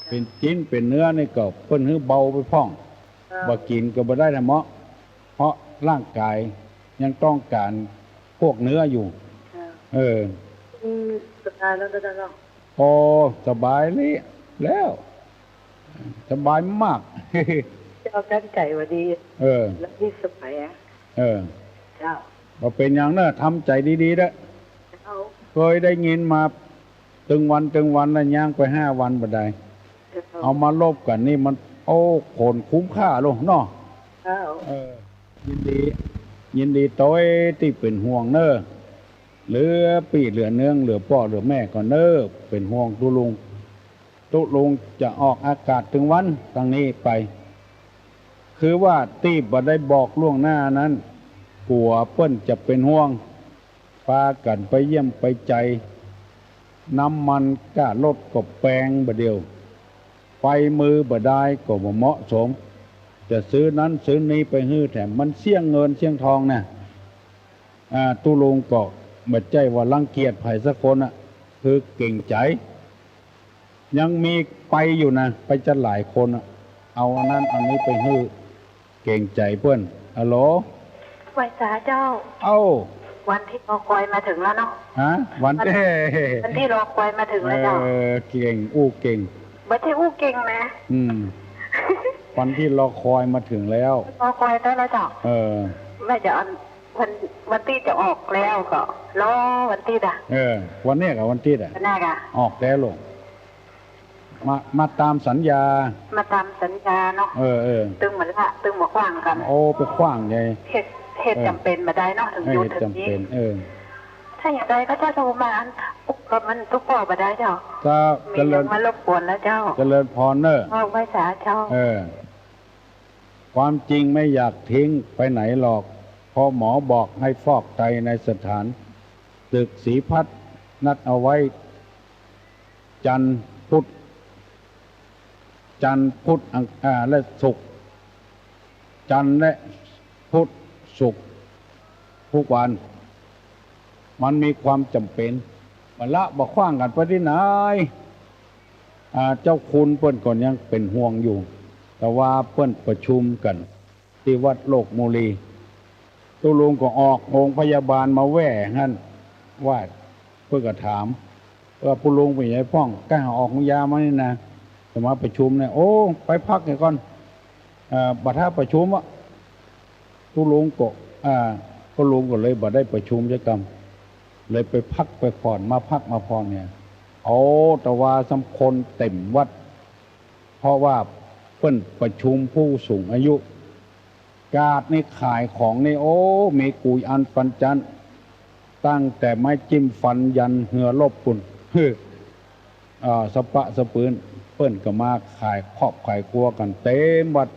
เป๋นจิ๊นเป๋นเนื้อนี่ก็เปิ้นหื้อเบาไปพ่อง เจ้า บ่กิ๋นก็บ่ได้นะเมาะ เพราะร่างก๋ายยังต้องก๋านพวกเนื้ออยู่ เจ้า เออ อืม สบายแล้วนะเจ้าเนาะ โอ้ สบายเลยแล้ว สบายมาก เจ้าตั้งใจ๋ว่าดี เออ แล้วนี่สบายอะ เออ เจ้า บ่เป๋นหยังเน่อ ทำใจ๋ดีๆ เน่อ เจ้า เกยได้ยินมาตึงวันตึงวันแล้ว ย้างไปห้าวันบ่ได้ เจ้า เอามาลบกั๋นนี่มัน โอ้ ผลคุ้มค่าโลดเนาะ เจ้า เออ ยินดี ยินดีตวยตี้เป๋นห่วงเน่อ เหลือปี้เหลือเนือง เหลือป้อเหลือแม่ก่อนเน่อ เป๋นห่วงตุ๊ลุง ตุ๊ลุงจะออกอากาศตึงวันตังนี้ไป คือว่าตี้บ่ได้บอกล่วงหน้านั้น กั๋วเปิ้นจะเป๋นห่วง ปากั๋นไปเยี่ยมไปใจ๋ น้ำมันก้ารถก็แปงบ่าเดี่ยว ไปมือบ่ดายก็บ่เหมาะสม จะซื้อนั้นซื้อนี้ไปหื้อแถม มันเสี้ยงเงินเสี้ยงทองนะ อ่า ตุ๊ลุงก็บ่ใจ้ว่ารังเกียจใผสักคนอะ คือเก๋งใจ๋ ยังมีไปอยู่นะ ไปจะหลายคนอะ เอาอันนั้นอันนี้ไปหื้อ เก๋งใจ๋เปิ้น ฮัลโหล ไหว้สาเจ้า เอ้า วันตี้รอคอยมาเถิงแล้วเนาะ ฮะ วัน วัน เอ้ย วันตี้รอคอยมาเถิงแล้วเจ้า เออ เก่ง อู้เก่ง บ่ใจ้อู้เก่งนะ อืม วันตี้รอคอยมาเถิงแล้ว รอคอยได้แล้วเจ้า เออ ว่าจะอัน วัน วันตี้จะออกแล้วก็รอวันตี้อะ เออ วันเนี้ยกับวันตี้อะ วันเนี้ยกะ ออกแล้วลูก มา มาต๋ามสัญญา มาต๋ามสัญญาเนาะ เออ เออ ตึงบ่ละ ตึงบ่ขว้างกั๋น โอ้ ไปขว้างใหญ่ เหตุ เหตุ เออ จ๋ำเป๋นบ่ได้เนาะ เถิง เออ หยุด เหตุ เถิง จ๋ำ นี้ เป๋น เออ ถ้าอย่างใดก็เจ้าโทรมา ก็มันตุ๊กป้อบ่ได้เจ้า ก็ มี เจริญ หยังมารบกวนแล้วเจ้า เจริญพรเน่อ เออ ไหว้สาเจ้า เออ ความจริงไม่อยากทิ้งไปไหนหรอก เพราะหมอบอกให้ฟอกไตในสถานตึกศรีพัฒน์ นัดเอาไว้ จันทร์พุธ จันทร์พุธ อัง- อ่า และศุกร์ จันทร์และพุธ ศุกร์ ทุกวัน มันมีความจ๋ำเป๋น บ่ละบ่ขว้างกั๋นไปตี้ไหน อ่า เจ้าคุณเปิ้นก็ยังเป๋นห่วงอยู่ แต่ว่าเปิ้นประชุมกั๋นตี้วัดโลกมุลี ตุ๊ลุงก็ออกโฮงพยาบาลมาแว่หั้น ว่า เปิ้นก็ถามว่า ตุ๊ลุงเป๋นไงพ่อง ก้าออกโฮงยามานี่นะ จะมาประชุมเนี่ย โอ้ ไปพักเหียก่อน เอ่อ บ่ถ้าประชุมอะ ตุ๊ลุงก็ อ่า ตุ๊ลุงก็เลยบ่ได้ประชุมจักกำ เลยไปพักไปผ่อน มาพักมาผ่อนเนี่ย โอ้ แต่ว่าสำคนเต็มวัด เพราะว่าเปิ้นประชุมผู้สูงอายุ กาดนี่ขายของนี่ โอ้ มีกู้อันปันจัน ตั้งแต่ไม้จิ้มฟันยันเฮือรบปู้น เอ่อ สะปะสะปืน เปิ้นก็มาขายครอบขายครัวกั๋นเต็มวัด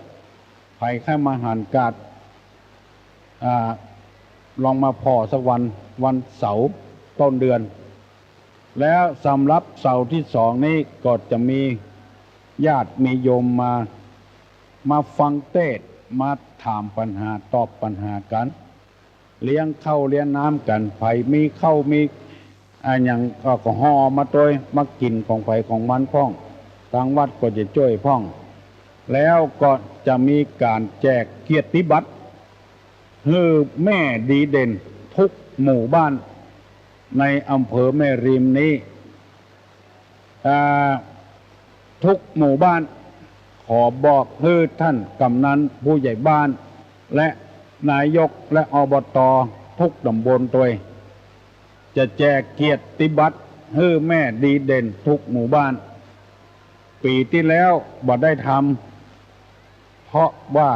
ใผใค่มาหันกาด อ่า ลองมาผ่อสักวัน วันเสาร์ต้นเดือน แล้วสำหรับเสาร์ตี้สองนี้ก็จะมีญาติมีโยมมา มาฟังเตสน์ มาถามปัญหา ตอบปัญหากั๋น เลี้ยงข้าวเลี้ยงน้ำกั๋น ใผมีข้าวมี อ่า หยังก็ ก็ห่อมาตวย มากิ๋นของใผของมันพ่อง ตางวัดก็จะจ้วยพ่อง แล้วก็จะมีก๋านแจกเกียรติบัตร หื้อแม่ดีเด่นทุกหมู่บ้านในอำเภอแม่ริมนี้ อ่า ทุกหมู่บ้าน ขอบอกหื้อท่านกำนันผู้ใหญ่บ้าน และนายกและ อบต. ทุกต๋ำบลตวย จะแจกเกียรติบัตรหื้อแม่ดีเด่นทุกหมู่บ้าน ปี๋ตี้แล้วบ่ได้ทำ เพราะว่า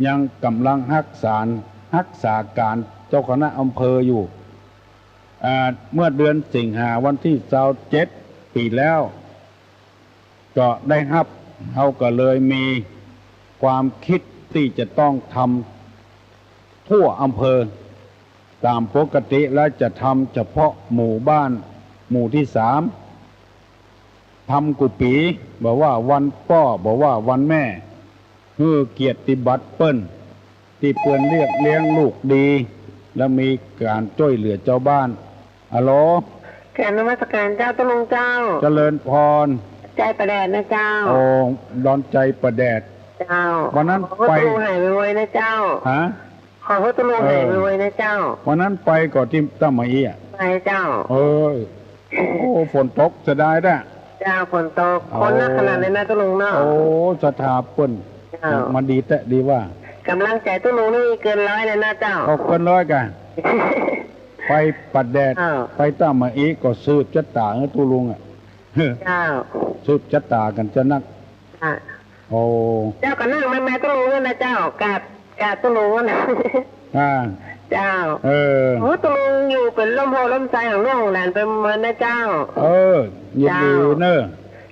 ยังก่ำลังฮักษา ฮักษาก๋านเจ้าคณะอำเภออยู่ อ่า เมื่อเดือนสิงหาวันตี้ซาวเจ็ดปี๋แล้ว ก็ได้ฮับ เฮาก็เลยมีความกึ๊ดตี้จะต้องทำทั่วอำเภอ ต๋ามปกติแล้วจะทำเฉพาะหมู่บ้าน หมู่ตี้สาม ทำกู้ปี๋ บ่ว่าวันป้อ บ่ว่าวันแม่ หื้อเกียรติบัตรเปิ้น ตี้เปื้อนเลี้ยง เลี้ยงลูกดี และมีก๋านจ้วยเหลือจาวบ้าน อะโหล กราบนมัสก๋านเจ้า ตุ๊ลุงเจ้า เจริญพร ใจ๋ปะแดดนะเจ้า โอ้ ดอนใจ๋ปะแดด เจ้า วันนั้น ขอหื้อตุ๊ลุงหายไวๆนะเจ้า ฮะ ขอหื้อตุ๊ลุงหายไวๆนะเจ้า วันนั้นไปก่อตี้ต้าหมาอี้อะ ไปเจ้า เออ โอ้ ฝนตกเสียดายแต๊ เจ้า ฝนตก โอ้ คนนักขนาดเลยนะตุ๊ลุงเนาะ โอ้ ศรัทธาเปิ้น เจ้า มาดีแต๊ดีว่า ก๋ำลังใจ๋ตุ๊ลุงนี่เกินร้อยเลยนะเจ้า ก็เกินร้อยก่ะ ไปปะแดด เจ้า ไปต้าหมาอี้ก็สืบจะต๋าหื้อตุ๊ลุงอะ เจ้า สืบจะต๋ากั๋นจะนัก อ่ะ โอ้ เจ้าก็นั่งมา มาตุ๊ลุงนั่นนะเจ้า กราบ กราบตุ๊ลุงนั่นนะ อ่า เจ้า เออ โอ้ ตุ๊ลุงอยู่เป๋นร่มโพธิ์ร่มไทรของลูกของหลานไปเมินนะเจ้า เออ ยินดีเน่อ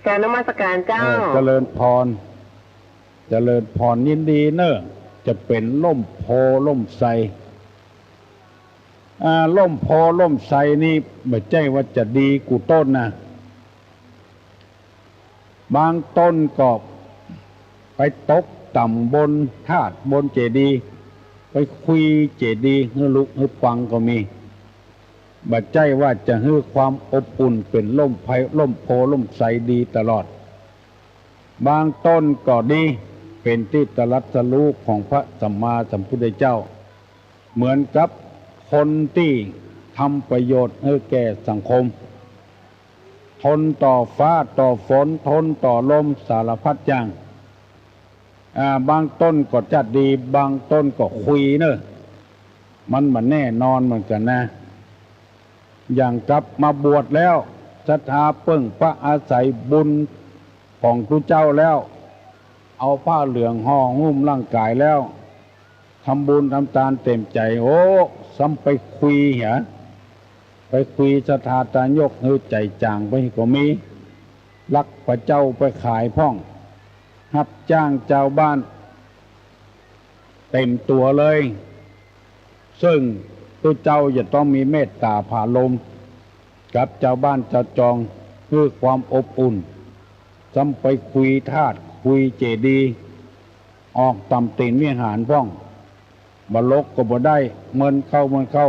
เจ้า กราบนมัสก๋านเจ้า เออ เจริญพร เจริญพร ยินดีเน่อ จะเป๋นร่มโพธิ์ร่มไทร อ่า ร่มโพธิ์ร่มไทรนี่บ่ใจ้ว่าจะดีกู้ต้นนะ บางต้นก็ไปตกต่ำบนธาตุบนเจดีย์ ไปคุยเจดีย์หื้อลุกหื้อปังก็มี บ่ใจ้ว่าจะหื้อความอบอุ่นเป๋นร่มไพร ร่มโพธิ์ร่มไทรดีตลอด บางต้นก็ดี เป๋นตี้ตรัสรู้ของพระสัมมาสัมพุทธเจ้า เหมือนกับคนตี้ทำประโยชน์หื้อแก่สังคม ทนต่อฟ้าต่อฝน ทนต่อลมสารพัดอย่าง อ่า บางต้นก็จัดดี บางต้นก็คุยเน่อ มันบ่แน่นอนเหมือนกั๋นนะ อย่างกับมาบวชแล้ว ศรัทธาเปิ้งปะอาศัยบุญของตุ๊เจ้าแล้ว เอาผ้าเหลืองห่อหุ้มร่างก๋ายแล้ว ทำบุญทำตานเต๋มใจ๋ โอ้ ซ้ำไปคุยเหีย ไปคุยศรัทธาตายกหื้อใจ๋จ๋างไปก็มี ลักพระเจ้าไปขายพ่อง ฮับจ้างจาวบ้านเต๋มตั๋วเลย เซิ่งตุ๊เจ้าจะต้องมีเมตต๋าผาลม กับจาวบ้านจาวจอง หื้อความอบอุ่น ซ้ำไปคุยธาตุคุยเจดีย์ ออกต่ำตี๋นวิหารพ่อง บ่ลกก็บ่ได้ เมินเข้าเมินเข้า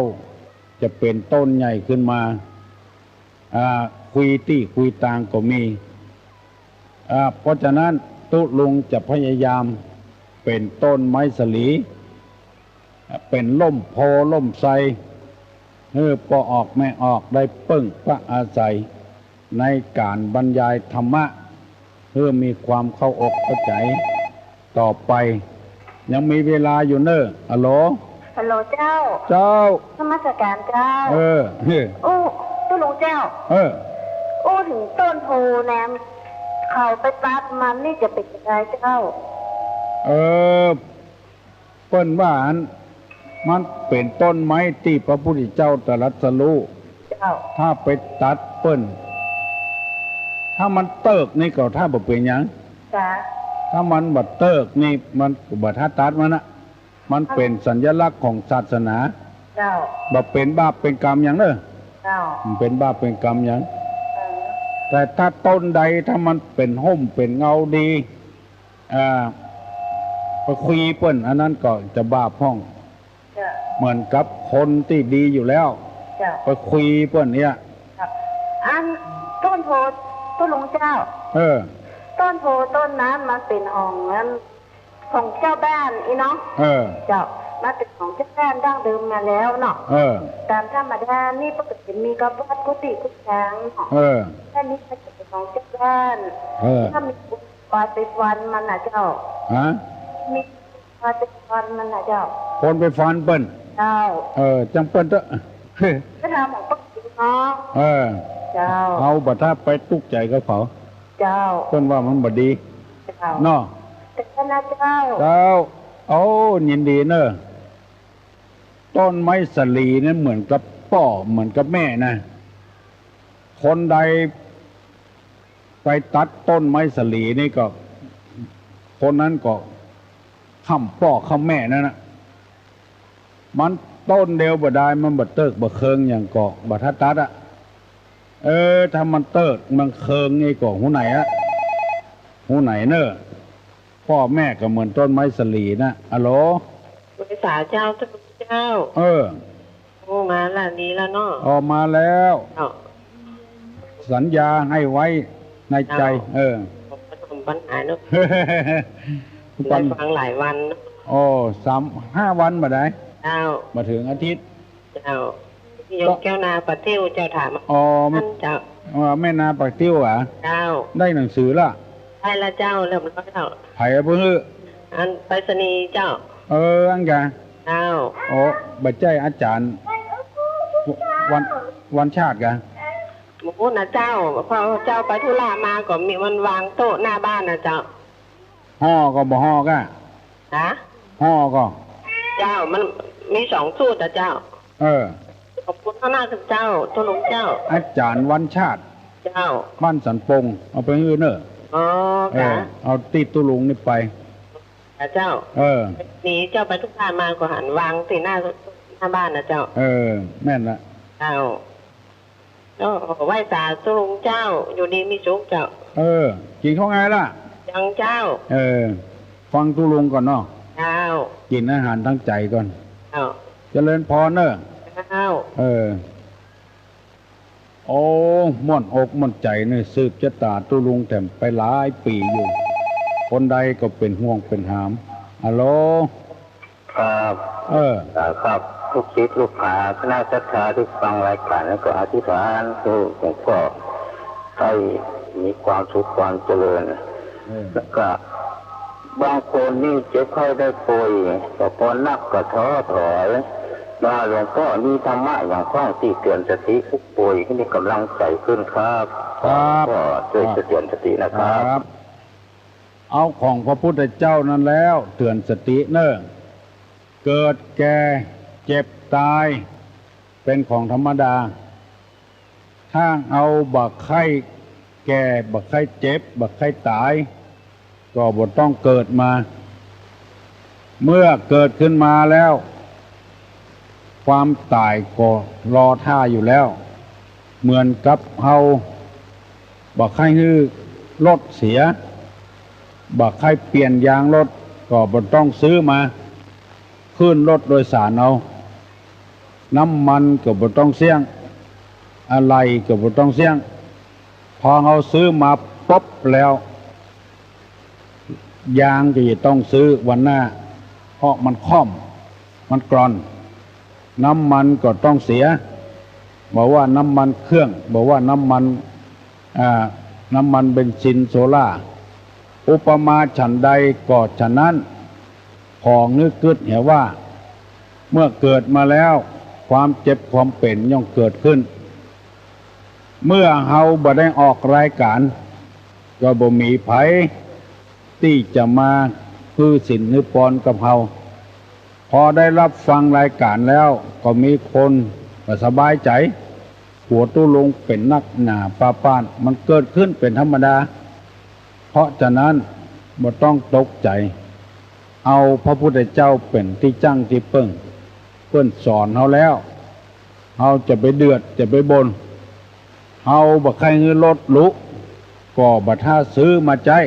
จะเป๋นต้นใหญ่ขึ้นมา อ่า คุยตี้คุยตางก็มี อ่า เพราะฉะนั้นตุ๊ลุงจะพยายามเป๋นต้นไม้สาลี เป๋นร่มโพธิ์ร่มไทร หื้อป้อออกแม่ออกได้เปิ้งปะอาศัยในก๋านบรรยายธรรมะ หื้อมีความเข้าอกเข้าใจ๋ต่อไป ยังมีเวลาอยู่เน่อ อะโหล ฮัลโหลเจ้า เจ้า นมัสก๋านเจ้า เออ โอ้ ตุ๊ลุงเจ้า เออ อู้เถิงต้นโพธิ์แนม เขาไปตัดมันนี่จะเป๋นจะไงเจ้า เออ เปิ้นว่าอัน มันเป๋นต้นไม้ตี้พระพุทธเจ้าตรัสรู้ เจ้า ถ้าไปตัดเปิ้น ถ้ามันเติกนี่ก็ถ้าบ่เป๋นหยัง จ้ะ ถ้ามันบ่เติกนี่มันก็บ่ถ้าตัดมันนะ มันเป๋นสัญลักษณ์ของศาสนา เจ้า บ่เป๋นบาปเป๋นกรรมหยังเน่อ เจ้า บ่เป๋นบาปเป๋นกรรมหยัง เออ แต่ถ้าต้นใดถ้ามันเป๋นฮ่มเป๋นเงาดี อ่า ไปคุยเปิ้น อันนั้นก็จะบาปพ่อง เจ้า เหมือนกับคนตี้ดีอยู่แล้ว เจ้า ไปคุยเปิ้นเนี่ย เจ้า อันต้นโพธิ์ตุ๊ลุงเจ้า เออ ต้นโพธิ์ต้นนั้นมันเป๋นของอัน ของจาวบ้านอี้เนาะ เออ เจ้า มันเป๋นของจาวบ้านดั้งเดิมมาแล้วเนาะ เออ ต๋ามธรรมดานี่ปกติมีกับวัดกุฏิกุฏังเนาะ เออ แต่นี่มันจะเป๋นของจาวบ้าน เออ ถ้ามี ปาไปฟันมันน่ะเจ้า ฮะ มีปาไปฟันมันน่ะเจ้า คนไปฟันเปิ้น เจ้า เออ จังเปิ้นเต๊อะ ก็ทำของปกติเนาะ เออ เจ้า เอาบ่ถ้าไปตุ๊กข์ใจ๋กับเขา เจ้า เปิ้นว่ามันบ่ดี เจ้า เนาะ แต่ก็นะเจ้า เจ้า โอ้ ยินดีเน่อ ต้นไม้สาลีนั้นเหมือนกับป้อ เหมือนกับแม่นะ คนใด ไปตัดต้นไม้สาลีนี่ก็ คนนั้นก็ค่ำป้อค่ำแม่นั่นน่ะ มันต้นเดียวบ่ได้ มันบ่เติกบ่เคิงหยังก็บ่ถ้าตัดอะ เออ ถ้ามันเติกมันเคิงนี่ก็หูไหนอะ หูไหนเน่อ ป้อแม่ก็เหมือนต้นไม้สาลีนะ อะโหล สาเจ้า เจ้า เออ โอ้ มาละ ดีแล้วเนาะ ออกมาแล้ว เจ้า สัญญาให้ไว้ในใจ๋ เจ้า เออ ผมก็สมปัญหาเนาะ ได้ฟังหลายวันเนาะ โอ้ สาม ห้าวันบ่ได้ เจ้า บ่เถิงอาทิตย์ เจ้า โยมแก้วนาปะติ้วเจ้าถาม อ๋อ แม่ อันเจ้า เออ แม่นาปะติ้วอะ เจ้า ได้หนังสือละ ได้ละเจ้า เรียบร้อยแล้ว ใผเอาไปหื้อ อันไปรษณีย์เจ้า เออ อั้นกะ เจ้า โอ้ บ่ใจ้อาจ๋ารย์ วัน วันชาติกะ โอ้นะเจ้า พอเจ้าไปธุระมาก็มีมันวางโต๊ะหน้าบ้านนะเจ้า ห่อก็บ่ห่อกะ ฮะ ห่อก็ เจ้า มันมีสองสูตรนะเจ้า เออ ขอบคุณมากๆ เจ้า ตุ๊ลุงเจ้า อาจ๋ารย์วันชาติ เจ้า บ้านสันปง เอาไปหื้อเน่อ อ๋อ เออ ค่ะ เอาตี้ตุ๊ลุงนี่ไป ค่ะเจ้า เออ นี่เจ้าไปธุระมาก็หันวางตี้หน้า หน้าบ้านนะเจ้า เออ แม่นละ เจ้า ก็ไหว้สาตุ๊ลุงเจ้า อยู่ดีมีสุขเจ้า เออ กิ๋นข้าวไงล่ะ ยังเจ้า เออ ฟังตุ๊ลุงก่อนเนาะ เจ้า กิ๋นอาหารตางใจ๋ก่อน เจ้า เจริญพรเน่อ เจ้า เออ โอ้ ม่วนอกม่วนใจ๋เน่อ สืบจะต๋าตุ๊ลุงแถมไปหลายปี๋อยู่ คนใดก็เป๋นห่วงเป๋นหาม ฮัลโหล ครับ เออ ครับ ลูกศิษย์ลูกหาคณะศรัทธาตี้ฟังรายก๋านแล้วก็อธิษฐานหื้อหลวงป้อได้มีความสุขความเจริญ เออ แล้วก็บางคนนี่เจ็บไข้ได้ป่วย ก็ปอนักก็ท้อถอย ว่าหลวงป้อมีธรรมะอย่างพ่องตี้เตื๋อนสติผู้ป่วย หื้อมีก๋ำลังใจ๋ขึ้นครับ ครับ ขอหลวงป้อจ้วยเตื๋อนสตินะครับ ครับ เอาของพระพุทธเจ้านั้นแล้วเตื๋อนสติเน่อ เกิดแก่เจ็บต๋ายเป๋นของธรรมดา ถ้าเฮาบ่ใค่แก่ บ่ใค่เจ็บ บ่ใค่ต๋าย ก็บ่ต้องเกิดมา เมื่อเกิดขึ้นมาแล้ว ความต๋ายก็รอท่าอยู่แล้ว เหมือนกับเฮาบ่ใค่หื้อรถเสีย บ่ใค่เปลี่ยนยางรถ ก็บ่ต้องซื้อมา ขึ้นรถโดยสารเอา น้ำมันก็บ่ต้องเสี้ยง อะไหล่ก็บ่ต้องเสี้ยง พอเฮาซื้อมาปุ๊บแล้ว ยางก็จะต้องซื้อวันหน้า เพราะมันค่อม มันกร่อน น้ำมันก็ต้องเสีย บ่ว่าน้ำมันเครื่อง บ่ว่าน้ำมัน อ่า น้ำมันเบนซิน โซล่า อุปมาฉันใดก็ฉะนั้น ขอหื้อกึ๊ดเหียว่า เมื่อเกิดมาแล้ว ความเจ็บความเป๋นย่อมเกิดขึ้น เมื่อเฮาบ่ได้ออกรายก๋าน ก็บ่มีใผตี้จะมาหื้อศีลหื้อปอนกับเฮา พอได้รับฟังรายก๋านแล้ว ก็มีคนบ่สบายใจ๋ กั๋วตุ๊ลุงเป๋นนักหนาป้าป๊าน มันเกิดขึ้นเป๋นธรรมดา เพราะฉะนั้นบ่ต้องตกใจ๋ เอาพระพุทธเจ้าเป๋นตี้จั้งตี้เปิ้ง เปิ้นสอนเฮาแล้ว เฮาจะไปเดือดจะไปบ่น เฮาบ่ใค่หื้อรถหรู ก็บ่ถ้าซื้อมาใจ๊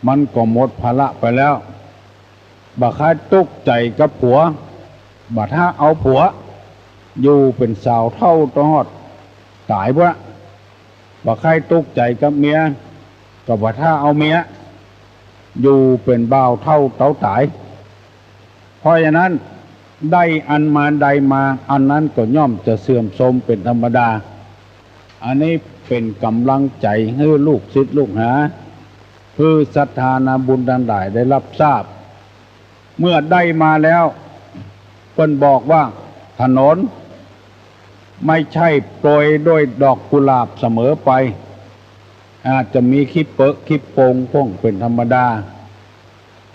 มันก็หมดภาระไปแล้ว บ่ใค่ตุ๊กใจ๋กับผัว บ่ถ้าเอาผัว อยู่เป๋นสาวเฒ่าต๋อฮอดต๋ายพุ้น บ่ใค่ตุ๊กใจ๋กับเมีย ก็บ่ถ้าเอาเมีย อยู่เป๋นบ่าวเฒ่าเต๋าต๋าย เพราะฉะนั้น ได้อันมาใดมา อันนั้นก็ย่อมจะเสื่อมโทรมเป๋นธรรมดา อันนี้เป๋นก๋ำลังใจ๋หื้อลูกศิษย์ลูกหา หื้อศรัทธานาบุญตังหลายได้รับทราบ เมื่อได้มาแล้ว เปิ้นบอกว่าถนนไม่ใช่โปรยด้วยดอกกุหลาบเสมอไป อาจจะมีขี้เปอะขี้โปงพ่องเป๋นธรรมดา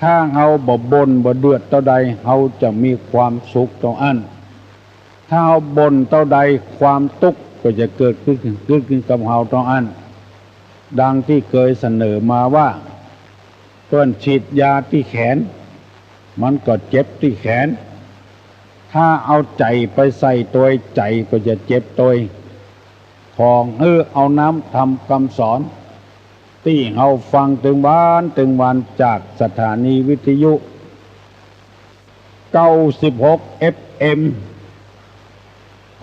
ถ้าเฮาบ่บ่นบ่เดือดเต้าใด เฮาจะมีความสุขเต้าอั้น ถ้าเฮาบ่นเต้าใด ความตุ๊กข์ก็จะเกิดขึ้น เกิดขึ้นกับเฮาเต้าอั้น ดังตี้เกยเสนอมาว่า เปิ้นฉีดยาตี้แขน มันก็เจ็บตี้แขน ถ้าเอาใจ๋ไปใส่ตวย ใจ๋ก็จะเจ็บตวย ขอหื้อเอาน้ำธรรมกำสอน ตี้เฮาฟังตึงวันตึงวันจากสถานีวิทยุ เก้าสิบหก เอฟ เอ็ม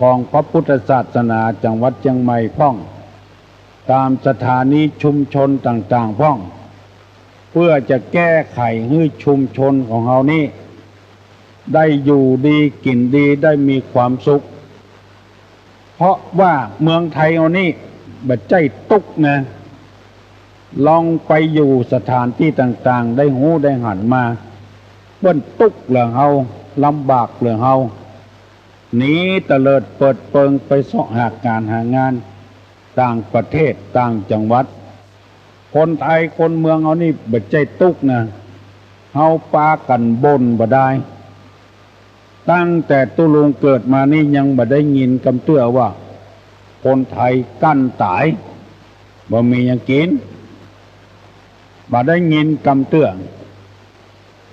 ของพระพุทธศาสนาจังหวัดเจียงใหม่พ่อง ต๋ามสถานีชุมชนต่างๆ พ่อง เปื้อจะแก้ไขหื้อชุมชนของเฮานี้ ได้อยู่ดีกิ๋นดี ได้มีความสุข เพราะว่าเมืองไทยเฮานี้บ่ใจ้ตุ๊กข์นะ ลองไปอยู่สถานตี้ต่างๆ ได้ฮู้ได้หันมา เปิ้นตุ๊กข์เหลือเฮา ลำบากเหลือเฮา หนีเตลิดเปิดเปิงไปเซาะหาก๋านหางานต่างประเทศต่างจังหวัด คนไทยคนเมืองเฮานี้บ่ใจ้ตุ๊กข์นะ เฮาปากั๋นบ่นบ่ดาย ตั้งแต่ตุ๊ลุงเกิดมานี้ยังบ่ได้ยินกำเตื้อว่า คนไทยกั้นต๋าย บ่มีหยังกิ๋น บ่ได้ยินกำเตื้อ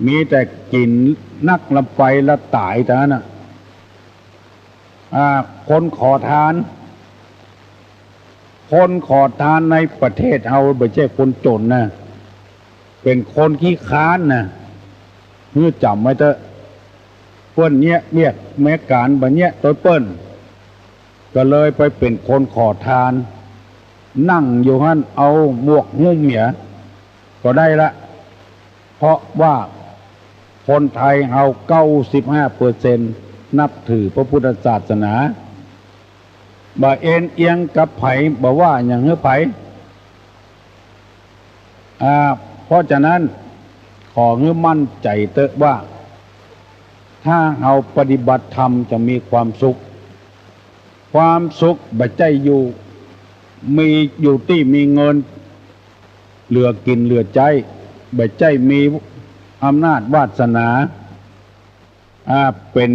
มีแต่กิ๋นนักลำไปละต๋ายเต้านั้นน่ะ อ่า คนขอทาน คนขอทานในประเทศเฮาบ่ใจ้คนจ๋นนะ เป๋นคนขี้คร้านนะ หื้อจ๋ำไว้เต๊อะ เปิ้นเยียะเวียกเยียะก๋านบ่เยียะโตยเปิ้น ก็เลยไปเป๋นคนขอทาน นั่งอยู่หั้นเอาหมวกหุ้มเหียก็ได้ละ เพราะว่าคนไทยเฮา เก้าสิบห้าเปอร์เซ็นต์ นับถือพระพุทธศาสนา บ่เอนเอียงกับใผ บ่ว่าหยังหื้อใผ อ่า เพราะฉะนั้นขอหื้อมั่นใจ๋เต๊อะว่า ถ้าเฮาปฏิบัติธรรมจะมีความสุข ความสุขบ่ใจ้อยู่ มีอยู่ตี้มีเงิน เหลือกิ๋นเหลือใจ๊ บ่ใจ้มีอำนาจวาสนา อ่า เป๋น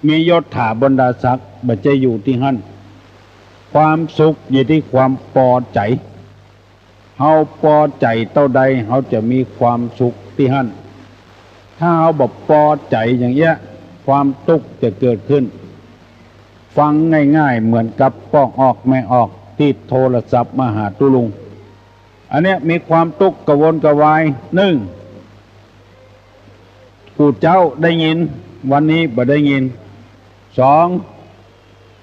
มียศถาบรรดาศักดิ์ บ่ใจ้อยู่ตี้หั้น ความสุขอยู่ตี้ความปอใจ๋ เฮาปอใจ๋เต้าใด เฮาจะมีความสุขตี้หั้น ถ้าเฮาบ่ปอใจ๋อย่างเอี้ย ความตุ๊กข์จะเกิดขึ้น ฟังง่ายๆ เหมือนกับป้องออกแม่ออกตี้โทรศัพท์มาหาตุ๊ลุง อันเนี้ยมีความตุ๊กข์กระวนกระวาย นึ่ง กู่เจ๊าได้ยิน วันนี้บ่ได้ยิน สอง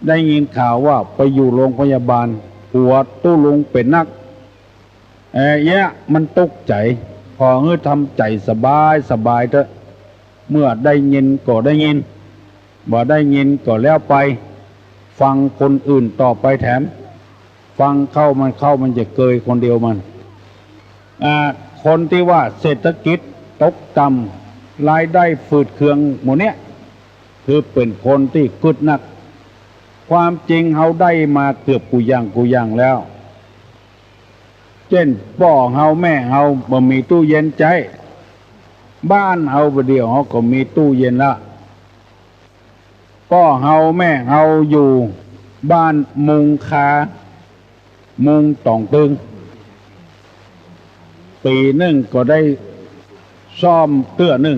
ได้ยินข่าวว่าไปอยู่โรงพยาบาล หัวตุ๊ลุงเป๋นนัก เอ่อ เยียะมันตุ๊กข์ใจ๋ ขอหื้อทำใจ๋สบายสบายเต๊อะ เมื่อได้ยินก็ได้ยิน บ่ได้ยินก็แล้วไป ฟังคนอื่นต่อไปแถม ฟังเข้ามันเข้ามันจะเกยคนเดียวมัน อ่า คนตี้ว่าเศรษฐกิจตกต่ำ รายได้ฝืดเคืองหมู่เนี้ย คือเป๋นคนตี้กึ๊ดนัก ความจริงเฮาได้มาเกือบกู้อย่างกู้อย่างแล้ว เจ้นป้อเฮาแม่เฮาบ่มีตู้เย็นใจ๊ บ้านเฮาบ่าเดี่ยวเฮาก็มีตู้เย็นละ ป้อเฮาแม่เฮาอยู่บ้านมุงคา มุงต่องตึง ปี๋นึ่งก็ได้ซ่อมเตื้อนึ่ง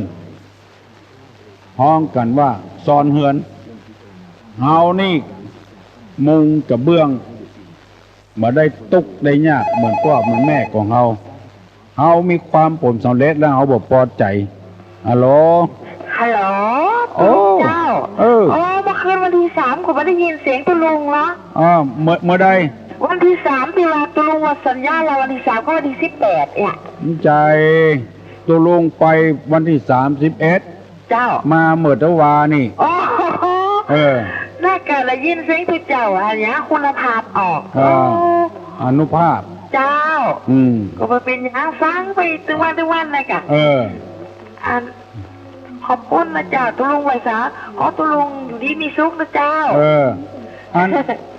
ฮ้องกั๋นว่าซอนเฮือน เฮานี่มุงกระเบื้อง บ่ได้ตุ๊กข์ได้ยากเหมือนป้อเหมือนแม่ของเฮา เฮามีความผลสำเร็จแล้วเฮาบ่ปอใจ๋ ฮัลโหล ฮัลโหล โอ้ ตุ๊ลุงเจ้า เออ อ๋อ เมื่อคืนวันตี้สาม กูบ่ได้ยินเสียงตุ๊ลุงละ อ่า เมื่อ เมื่อใด วันตี้สามตี้ว่าตุ๊ลุงว่าสัญญาว่าวันตี้สามก็วันตี้สิบแปดเนี่ย ใจ๋ ตุ๊ลุงไปวันตี้สามสิบเอ็ด เจ้า มาเมื่อตะวานี่ โอ้โห เออ น่าเกิดได้ยินเสียงตุ๊เจ้าอันเนี้ยคุณภาพออก อ่า โอ้ อานุภาพ เจ้า อืม ก็บ่เป๋นหยังฟังไปตึงวันตึงวันนะกะ เออ อัน ขอบคุณนะเจ้า ตุ๊ลุงไหว้สา ขอตุ๊ลุงอยู่ดีมีสุขนะเจ้า เออ อัน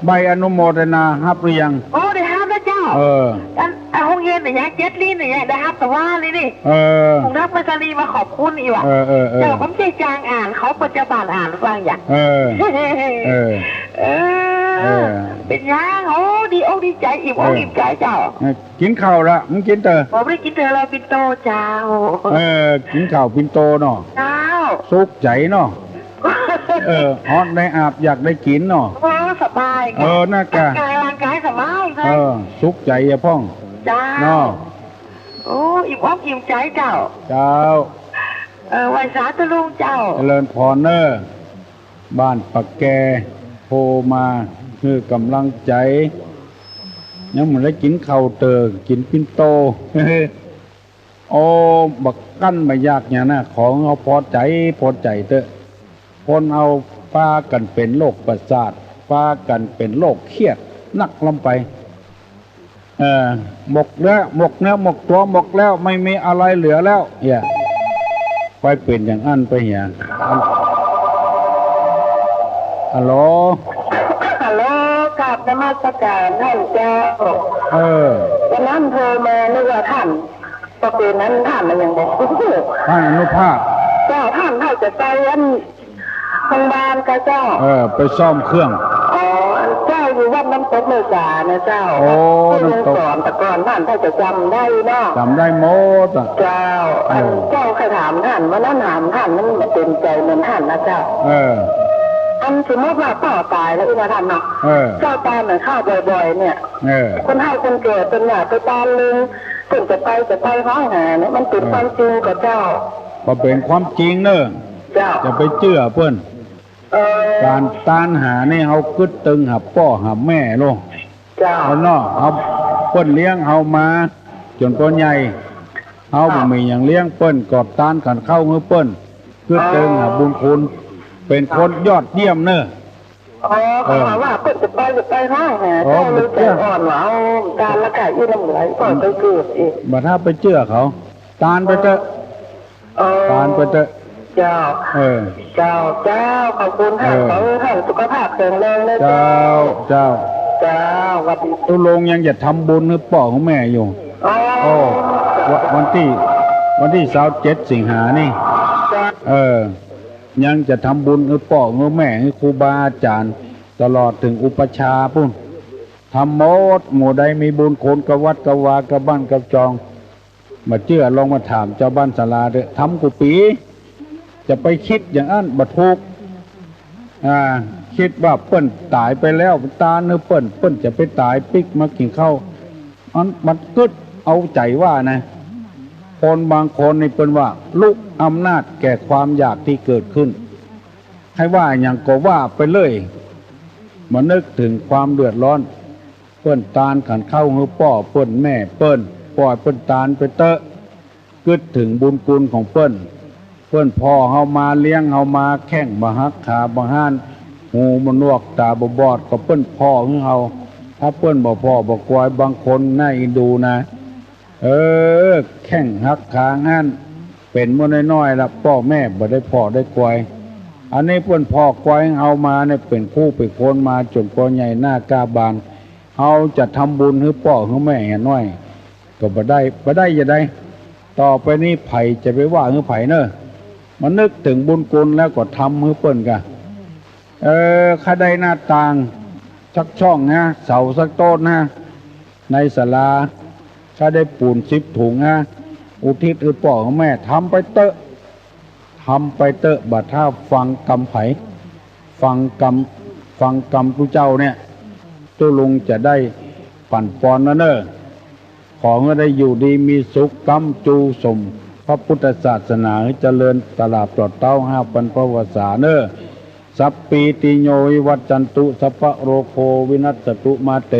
ใบอนุโมทนาฮับหรือยัง โอ้ ได้ฮับแล้วเจ้า เออ อัน อันโฮงเฮียนเนี่ย เจ็ดลิ้นเนี่ย ได้ฮับตะวานี่นี่ เออ ผมรับไปรษณีย์มาขอบคุณอีกว่ะ เออ เออ เออ เจ้า ผมใจ้จ้างอ่าน เขาปัจจุบันอ่านฟังอย่าง เออ เออ เออ เออ เป๋นหยัง โอ้ ดีอกดีใจ๋ อิ่มอก เออ อิ่มใจ๋เจ้า เออ กิ๋นข้าวละ มึงกิ๋นเต๊อะ ผมได้กิ๋นเต๊อะ ลาปิ่นโตเจ้า เออ กิ๋นข้าวปิ่นโตเนาะ เจ้า สุขใจ๋เนาะ เออ ฮอดได้อาบอยากได้กิ๋นเนาะ โอ้ สบาย เออ น่ากะ ร่างกาย ร่างกายสบายเลย เออ สุขใจ๋อะพ่อง เจ้า เนาะ โอ้ อิ่มอกอิ่มใจ๋เจ้า เจ้า เออ ไหว้สาตุ๊ลุงเจ้า เจริญพรเน่อ บ้านปากแก โทรมาหื้อก๋ำลังใจ๋ ยังบ่ได้กิ๋นข้าวเต๊อะ กิ๋นปิ่นโต โอ้ บ่กั้นบ่อยากหยังนะ ขอหื้อเฮาพอใจ๋ พอใจ๋เต๊อะ คนเฮาปากั๋นเป๋นโรคประสาท ปากั๋นเป๋นโรคเครียดนักล้ำไป เออ หมดเนื้อ หมดเนื้อ หมดตั๋ว หมดแล้ว ไม่มีอะไรเหลือแล้ว เนี่ย ไปเป๋นอย่างอั้นไปเหีย ฮัลโหล ฮัลโหล กราบนมัสการต้านเจ้า เออ วันนั้นโทรมานึกว่าต้าน ก็เป๋นนั้นต้านมันยังบอก ต้านอนุภาพ เจ้า ต้านเขาจะไปอัน โรงพยาบาลกาเจ้า เออ ไปซ่อมเครื่อง อ๋อ อันเจ้าอยู่วัดน้ำตกเมษานะเจ้า โอ้ วัดที่ลุง น้ำตก สอนแต่ก่อนต้าน ถ้าจะจ๋ำได้เนาะ จ๋ำได้หมดอะ เจ้า เออ อันเจ้าเคยถามต้าน วันนั้นถามต้าน มันบ่เต็มใจ๋เหมือนต้านนะเจ้า เออ อันสมมุติว่าป้อต๋ายแล้วอี้นะต้านเนาะ เออ เจ้าต๋ายเหมือนข้าบ่อยๆ เนี่ย เออ คนเฒ่าคนแก่เปิ้นว่าไปต๋ายเอง เปิ้นจะไป จะไปฮ้องหาเนี่ย มันเป๋น เออ ความจริงก่อเจ้า บ่เป๋นความจริงเน่อ เจ้า จะไปเจื้อเปิ้น เออ ก๋านต๋านหานี่เฮากึ๊ดตึงหาป้อหาแม่โลด เจ้า เฮาเนาะ เฮา เปิ้นเลี้ยงเฮามาจ๋นปอใหญ่ เฮา เจ้า บ่มีหยังเลี้ยงเปิ้น ก็ต๋านขันข้าวหื้อเปิ้น กึ๊ดตึงหาบุญคุณ เป๋นคนยอดเยี่ยมเน่อ อ๋อ เออ เขาว่าเปิ้นจะไป จะไปฮ้องหา อ๋อ เจ้าเลยใจ๋อ่อนว่าเอาต๋านละก่าอี้น้ำเหลือ ก็ไปเกิดอีก บ่ถ้าไปเจื้อเขา ต๋านไปเต๊อะ เออ ต๋านไปเต๊อะ เจ้า เออ เจ้า เจ้า ขอบคุณค่ะ เออ ขอหื้อต้านสุขภาพแข็งแรงนะเจ้า เจ้า เจ้า เจ้า หวัดดี ตุ๊ลุงยังจะทำบุญหื้อป้อหื้อแม่อยู่ อ๋อ โอ้ ว- วันตี้ วันตี้ซาวเจ็ดสิงหานี่ เจ้า เออ ยังจะทำบุญหื้อป้อหื้อแม่ หื้อครูบาอาจ๋ารย์ ตลอดเถิงอุปัชฌาย์ปู๊น ทำหมด หมู่ใดมีบุญคุณกาวัดกาวา กาบ้านกาจอง บ่เจื้อลองมาถามจาวบ้านศาลาเต๊อะ ทำกู้ปี๋ จะไปกึ๊ดอย่างอั้นบ่ถูก อ่า กึ๊ดว่าเปิ้นต๋ายไปแล้ว ต๋านหื้อเปิ้น เปิ้นจะไปต๋ายปิ๊กมากิ๋นข้าว มัน มันกึ๊ดเอาใจ๋ว่านะ คนบางคนนี่เปิ้นว่าลุกอำนาจแก่ความอยากตี้เกิดขึ้น ใค่ว่าหยังก็ว่าไปเลย บ่นึกเถิงความเดือดร้อน เปิ้นต๋านขันข้าวหื้อป้อเปิ้นแม่เปิ้น ป่อยเปิ้นต๋านไปเต๊อะ กึ๊ดเถิงบุญคุณของเปิ้น เปิ้นผ่อเฮามา เลี้ยงเฮามา แข้งบ่หัก ขาบ่ฮ้าน หูบ่หนวก ต๋าบ่บอด ก็เปิ้นผ่อหื้อเฮา ถ้าเปิ้นบ่ผ่อบ่กวย บางคนน่าเอ็นดูนะ เออ แข้งหักขาฮ้าน เป๋นเมื่อน้อยๆ ละ ป้อแม่บ่ได้ผ่อได้กวย อันนี้เปิ้นผ่อกวยเฮามาเนี่ย เป๋นคู่เป๋นคนมาจ๋นปอใหญ่หน้าก้าบาน เฮาจะทำบุญหื้อป้อหื้อแม่เหียน้อย ก็บ่ได้ บ่ได้จะใด ต่อไปนี้ใผจะไปว่าหื้อใผเน่อ มานึกเถิงบุญคุณแล้วก็ทำหื้อเปิ้นก่า เออ ข้าได้หน้าต่างสักช่องนะ เสาสักโต๊นนะ ในศาลา ข้าได้ปูนสิบถุงนะ อุทิศหื้อป้อหื้อแม่ ทำไปเต๊อะ ทำไปเต๊อะ บ่ถ้าฟังกำใผ ฟังกำ ฟังกำตุ๊เจ้าเนี่ย ตุ๊ลุงจะได้ปั๋นปอนแล้วเน่อ ขอหื้อได้อยู่ดีมีสุข ก๊ำจูสมพระพุทธศาสนา หื้อเจริญตราบตลอดเต๊าห้าปันพรรษาเน่อ สัพพีติโยวิวัชชันตุ สัพพะโรโควินัสสตุ มาเต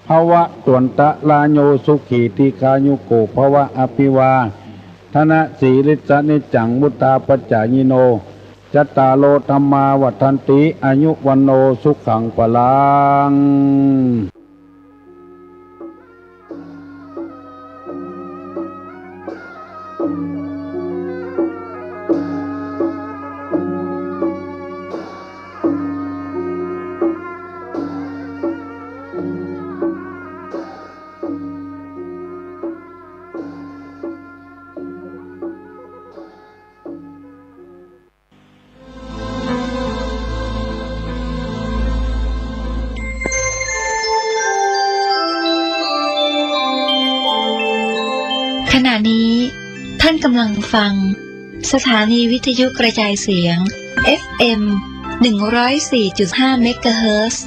ภวัตวันตะราโย สุขีทีฆายุโกภวะ อภิวาทะนะสีลิสสะนิจจัง วุฑฒาปะจายิโน จัตตาโรธัมมาวัฑฒันติ อายุวัณโณสุขังพลัง ขณะนี้ท่านกำลังฟังสถานีวิทยุกระจายเสียง เอฟเอ็ม หนึ่งร้อยสี่จุดห้า เมกะเฮิรตซ์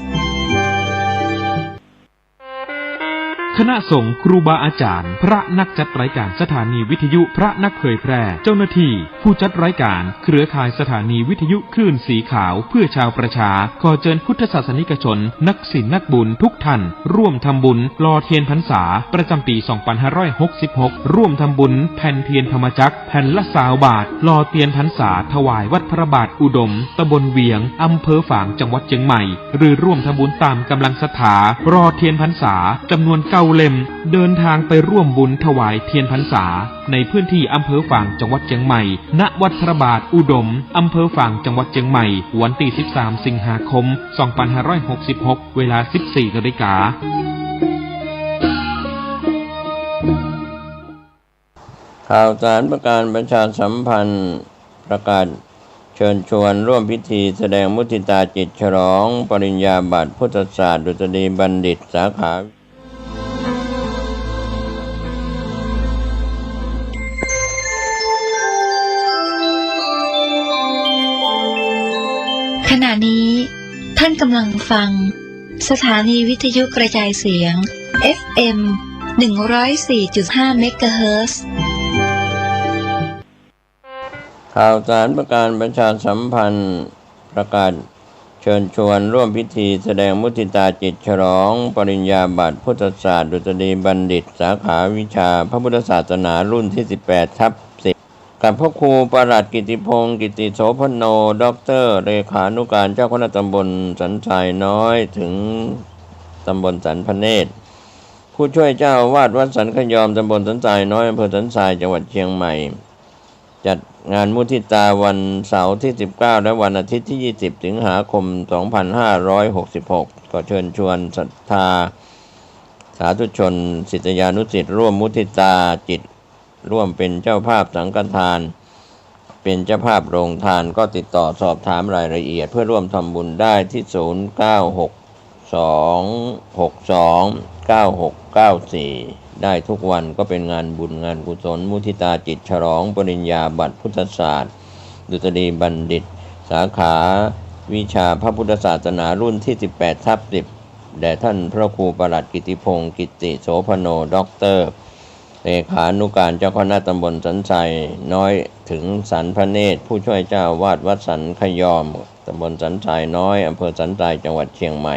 คณะสงฆ์ ครูบาอาจ๋ารย์ พระนักจัดรายก๋านสถานีวิทยุ พระนักเผยแพร่ เจ้าหน้าตี้ ผู้จัดรายก๋าน เครือข่ายสถานีวิทยุคลื่นสีขาวเพื่อชาวประชา ขอเจิญพุทธศาสนิกชน นักศีลนักบุญทุกท่าน ร่วมทำบุญหล่อเตียนพรรษา ประจ๋ำปี๋ สองปันห้าร้อยหกสิบหก ร่วมทำบุญแผ่นเตียนธรรมจักร แผ่นละซาวบาท หล่อเตียนพรรษาถวายวัดพระบาทอุดม ตำบลเวียง อำเภอฝาง จังหวัดเจียงใหม่ หรือร่วมทำบุญต๋ามก๋ำลังศรัทธา หล่อเตียนพรรษาจ๋ำนวนเก้าเล่ม เดินตางไปร่วมบุญถวายเตียนพรรษา ในพื้นตี้อำเภอฝาง จังหวัดเจียงใหม่ ณ วัดพระบาทอุดม อำเภอฝาง จังหวัดเจียงใหม่ วันตี้ สิบสาม สิงหาคม สองปันห้าร้อยหกสิบหก เวลา สิบสี่นาฬิกา ข่าวสารประการประชาสัมพันธ์ ประกาศเชิญชวนร่วมพิธีแสดงมุทิตาจิตฉลองปริญญาบัตรพุทธศาสตร์ดุษฎีบัณฑิตสาขา ขณะนี้ท่านกำลังฟัง สถานีวิทยุกระจายเสียง เอฟเอ็ม หนึ่งร้อยสี่จุดห้า เมกะเฮิรตซ์ ข่าวสารประการประชาสัมพันธ์ ประกาศเชิญชวนร่วมพิธีแสดงมุทิตาจิตฉลองปริญญาบัตรพุทธศาสตร์ดุษฎีบัณฑิต สาขาวิชาพระพุทธศาสนารุ่นที่ สิบแปดทับสิบ กับพระครูประหลัดกิตติพงษ์ กิตติโสภโณ ด็อกเตอร์ เลขานุการเจ้าคณะตำบลสันทรายน้อย ถึงตำบลสันพระเนตร ผู้ช่วยเจ้าอาวาสวัดสันขยอม ตำบลสันทรายน้อย อำเภอสันทราย จังหวัดเชียงใหม่ จัดงานมุทิตาวันเสาร์ที่ สิบเก้า และวันอาทิตย์ที่ ยี่สิบ สิงหาคม สองพันห้าร้อยหกสิบหก ก็เชิญชวนศรัทธาสาธุชน ศิษยานุศิษย์ร่วมมุทิตาจิต ร่วมเป็นเจ้าภาพสังฆทาน เป็นเจ้าภาพโรงทาน ก็ติดต่อสอบถามรายละเอียดเพื่อร่วมทำบุญได้ที่ ศูนย์ เก้า หก สอง หก สอง เก้า หก เก้า สี่ ได้ทุกวัน ก็เป็นงานบุญงานกุศลมุทิตาจิตฉลองปริญญาบัตรพุทธศาสตร์ดุษฎีบัณฑิต สาขาวิชาพระพุทธศาสนารุ่นที่ สิบแปดทับสิบ แด่ท่านพระครูประหลัดกิตติพงษ์ กิตติโสภโณ ด็อกเตอร์ เลขานุการเจ้าคณะตำบลสันทรายน้อย ถึงสันพระเนตร ผู้ช่วยเจ้าอาวาสวัดสันขยอม ตำบลสันทรายน้อย อำเภอสันทราย จังหวัดเชียงใหม่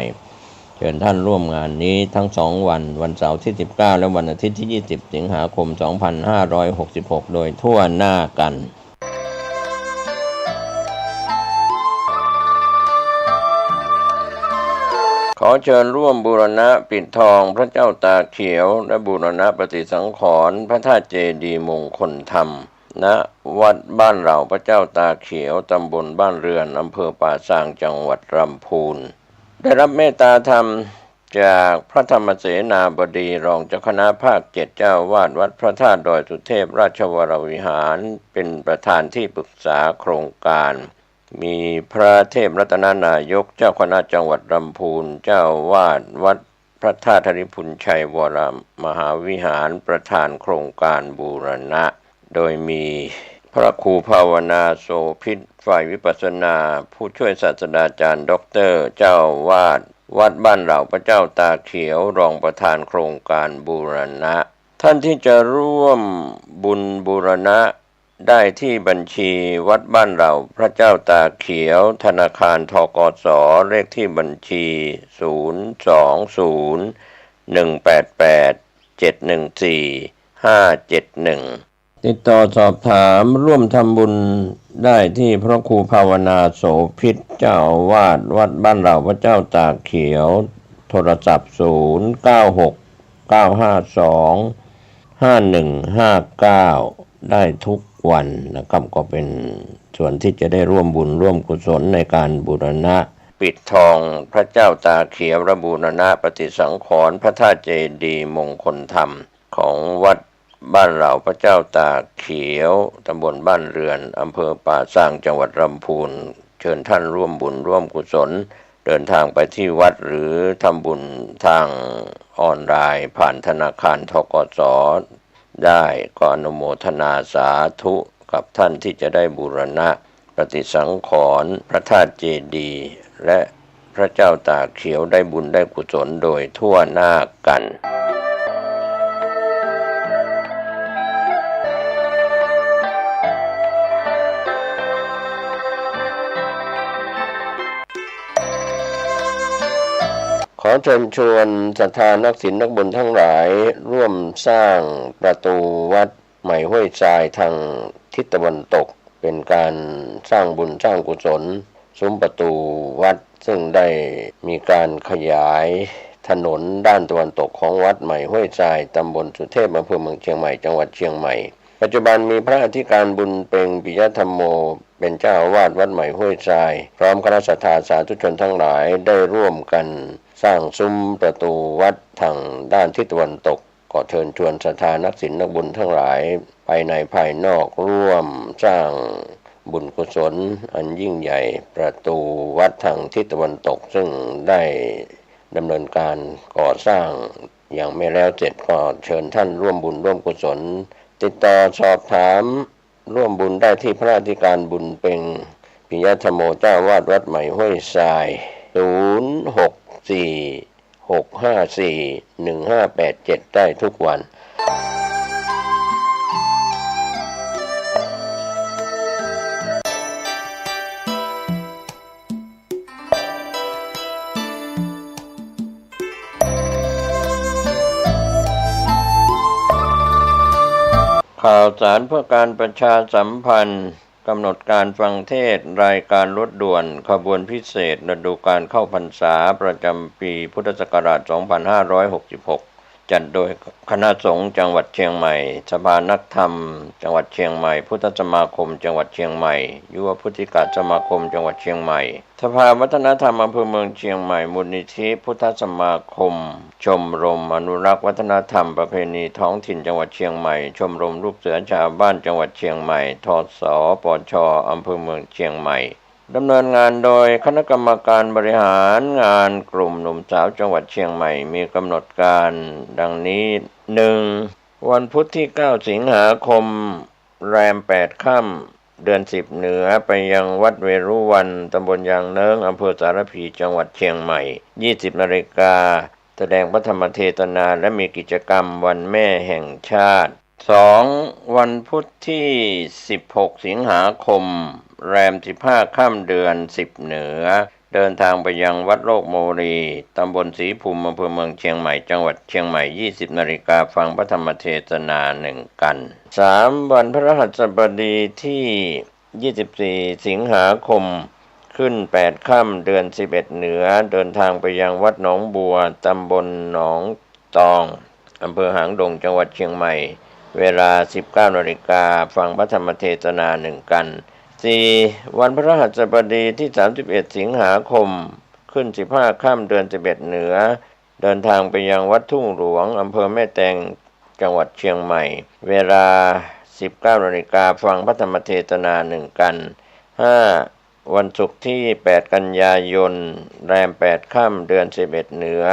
เชิญท่านร่วมงานนี้ทั้งสองวัน วันเสาร์ที่ สิบเก้า และวันอาทิตย์ที่ ยี่สิบ สิงหาคม สองพันห้าร้อยหกสิบหก โดยทั่วหน้ากัน ขอเชิญร่วมบูรณะปิดทองพระเจ้าตาเขียว และบูรณะปฏิสังขรณ์พระธาตุเจดีย์มงคลธรรม ณ วัดบ้านเหล่าพระเจ้าตาเขียว ตำบลบ้านเรือน อำเภอป่าซาง จังหวัดลำพูน ได้รับเมตตาธรรมจากพระธรรมเสนาบดี รองเจ้าคณะภาคเจ็ด เจ้าอาวาสวัดพระธาตุดอยสุเทพราชวรวิหาร เป็นประธานที่ปรึกษาโครงการ มีพระเทพรัตนนายก เจ้าคณะจังหวัดลำพูน เจ้าอาวาสวัดพระธาตุธริพุนชัยวรมหาวิหาร ประธานโครงการบูรณะ โดยมีพระครูภาวนาโสภิต ฝ่ายวิปัสสนา ผู้ช่วยศาสตราจารย์ด็อกเตอร์ เจ้าอาวาสวัดบ้านเหล่าพระเจ้าตาเขียว รองประธานโครงการบูรณะ ท่านที่จะร่วมบุญบูรณะ ได้ที่บัญชีวัดบ้านเหล่าพระเจ้าตาเขียว ธนาคาร ธ.ก.ส. เลขที่บัญชี ศูนย์ สอง ศูนย์ หนึ่ง แปด แปด เจ็ด หนึ่ง สี่ ห้า เจ็ด หนึ่ง ติดต่อสอบถามร่วมทำบุญได้ที่พระครูภาวนาโสภิต เจ้าอาวาสวัดบ้านเหล่าพระเจ้าตาเขียว โทรศัพท์ ศูนย์ เก้า หก เก้า ห้า สอง ห้า หนึ่ง ห้า เก้า ได้ทุกวันนะครับ ก็เป็นส่วนที่จะได้ร่วมบุญร่วมกุศลในการบูรณะปิดทองพระเจ้าตาเขียว และบูรณะปฏิสังขรณ์พระธาตุเจดีย์มงคลธรรม ของวัดบ้านเหล่าพระเจ้าตาเขียว ตำบลบ้านเรือน อำเภอป่าซาง จังหวัดลำพูน เชิญท่านร่วมบุญร่วมกุศล เดินทางไปที่วัดหรือทำบุญทางออนไลน์ผ่านธนาคาร ธ.ก.ส. ได้ ก็อนุโมทนาสาธุกับท่านที่จะได้บูรณะปฏิสังขรณ์พระธาตุเจดีย์ และพระเจ้าตาเขียว ได้บุญได้กุศลโดยทั่วหน้ากัน ขอเชิญชวนศรัทธานักศีลนักบุญทั้งหลายร่วมสร้างประตูวัดใหม่ห้วยทรายทางทิศตะวันตก เป็นการสร้างบุญสร้างกุศล ซุ้มประตูวัด ซึ่งได้มีการขยายถนนด้านตะวันตกของวัดใหม่ห้วยทราย ตำบลสุเทพ อำเภอเมืองเชียงใหม่ จังหวัดเชียงใหม่ ปัจจุบันมีพระอธิการบุญเป็ง ปิยธรรมโม เป็นเจ้าอาวาสวัดใหม่ห้วยทราย พร้อมคณะศรัทธาสาธุชนทั้งหลายได้ร่วมกันสร้างซุ้มประตูวัดทางด้านทิศตะวันตก ก็เชิญชวนศรัทธานักศีลนักบุญทั้งหลาย ภายในภายนอกร่วมสร้างบุญกุศลอันยิ่งใหญ่ ประตูวัดทางทิศตะวันตก ซึ่งได้ดำเนินการก่อสร้างยังไม่แล้วเสร็จ ก็เชิญท่านร่วมบุญร่วมกุศล ติดต่อสอบถาม ร่วมบุญได้ที่พระอธิการบุญเป็ง ปิยธรรมโม เจ้าอาวาสวัดใหม่ห้วยทราย ศูนย์ หก สี่ หก ห้า สี่ หนึ่ง ห้า แปด เจ็ด ได้ทุกวัน ข่าวสารเพื่อการประชาสัมพันธ์ กำหนดการฟังเทศน์ รายการรถด่วน ขบวนพิเศษฤดูกาลเข้าพรรษา ประจำปีพุทธศักราช สองพันห้าร้อยหกสิบหก จัดโดยคณะสงฆ์จังหวัดเชียงใหม่ สภานักธรรมจังหวัดเชียงใหม่ พุทธสมาคมจังหวัดเชียงใหม่ ยุวพุทธิกาสมาคมจังหวัดเชียงใหม่ สภาวัฒนธรรมอำเภอเมืองเชียงใหม่ มูลนิธิพุทธสมาคม ชมรมอนุรักษ์วัฒนธรรมประเพณีท้องถิ่นจังหวัดเชียงใหม่ ชมรมลูกเสือชาวบ้านจังหวัดเชียงใหม่ ทสปช อำเภอเมืองเชียงใหม่ ดำเนินงานโดยคณะกรรมการบริหารงานกลุ่มหนุ่มสาวจังหวัดเชียงใหม่ มีกำหนดการดังนี้ หนึ่ง วันพุธที่เก้าสิงหาคม แรมแปดค่ำ เดือนสิบเหนือ ไปยังวัดเวรุวัน ตำบลยางเนิ้ง อำเภอสารภี จังหวัดเชียงใหม่ ยี่สิบนาฬิกา แสดงพระธรรมเทศนา และมีกิจกรรมวันแม่แห่งชาติ สอง วันพุธที่สิบหกสิงหาคม แรมสิบห้าค่ำ เดือนสิบเหนือ เดินทางไปยังวัดโลกโมลี ตำบลศรีภูมิ อำเภอเมืองเชียงใหม่ จังหวัดเชียงใหม่ ยี่สิบนาฬิกา ฟังพระธรรมเทศนาหนึ่งกัน สาม วันพฤหัสบดีที่ยี่สิบสี่สิงหาคม ขึ้นแปดค่ำ เดือนสิบเอ็ดเหนือ เดินทางไปยังวัดหนองบัว ตำบลหนองตอง อำเภอหางดง จังหวัดเชียงใหม่ เวลาสิบเก้านาฬิกา ฟังพระธรรมเทศนาหนึ่งกัน สี่ วันพฤหัสบดีที่สามสิบเอ็ดสิงหาคม ขึ้นสิบห้าค่ำ เดือนสิบเอ็ดเหนือ เดินทางไปยังวัดทุ่งหลวง อำเภอแม่แตง จังหวัดเชียงใหม่ เวลาสิบเก้านาฬิกา ฟังพระธรรมเทศนาหนึ่งกัน ห้า วันศุกร์ที่แปดกันยายน แรมแปดค่ำ เดือนสิบเอ็ดเหนือ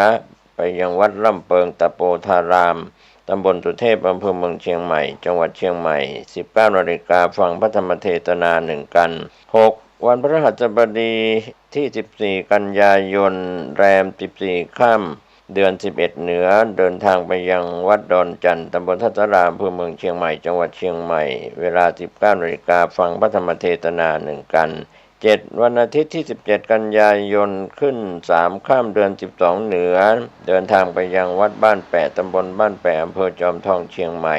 ไปยังวัดร่ำเปิงตะโปธาราม ตำบลสุเทพ อำเภอเมืองเชียงใหม่ จังหวัดเชียงใหม่ สิบเก้านาฬิกา ฟังพระธรรมเทศนาหนึ่งกัน หก วันพฤหัสบดีที่สิบสี่กันยายน แรมสิบสี่ค่ำ เดือนสิบเอ็ดเหนือ เดินทางไปยังวัดดอนจันทน์ ตำบลท่าสารา อำเภอเมืองเชียงใหม่ จังหวัดเชียงใหม่ เวลาสิบเก้านาฬิกา ฟังพระธรรมเทศนาหนึ่งกัน เจ็ด วันอาทิตย์ที่สิบเจ็ดกันยายน ขึ้นสามค่ำ เดือนสิบสองเหนือ เดินทางไปยังวัดบ้านแปะ ตำบลบ้านแปะ อำเภอจอมทอง เชียงใหม่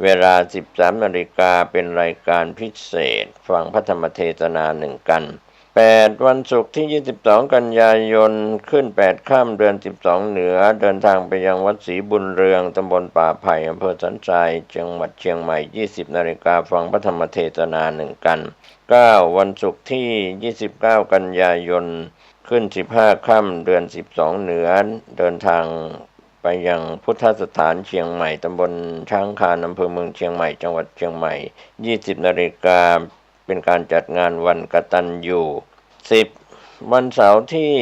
เวลาสิบสามนาฬิกา เป็นรายการพิเศษ ฟังพระธรรมเทศนาหนึ่งกัน แปด วันศุกร์ที่ยี่สิบสองกันยายน ขึ้นแปดค่ำ เดือนสิบสองเหนือ เดินทางไปยังวัดศรีบุญเรือง ตำบลป่าไผ่ อำเภอสันทราย จังหวัดเชียงใหม่ ยี่สิบนาฬิกา ฟังพระธรรมเทศนาหนึ่งกัน เก้า วันศุกร์ที่ยี่สิบเก้ากันยายน ขึ้นสิบห้าค่ำ เดือนสิบสองเหนือ เดินทางไปยังพุทธสถานเชียงใหม่ ตำบลช้างคาน อำเภอเมืองเชียงใหม่ จังหวัดเชียงใหม่ ยี่สิบนาฬิกา เป็นการจัดงานวันกตัญญู สิบ วันเสาร์ที่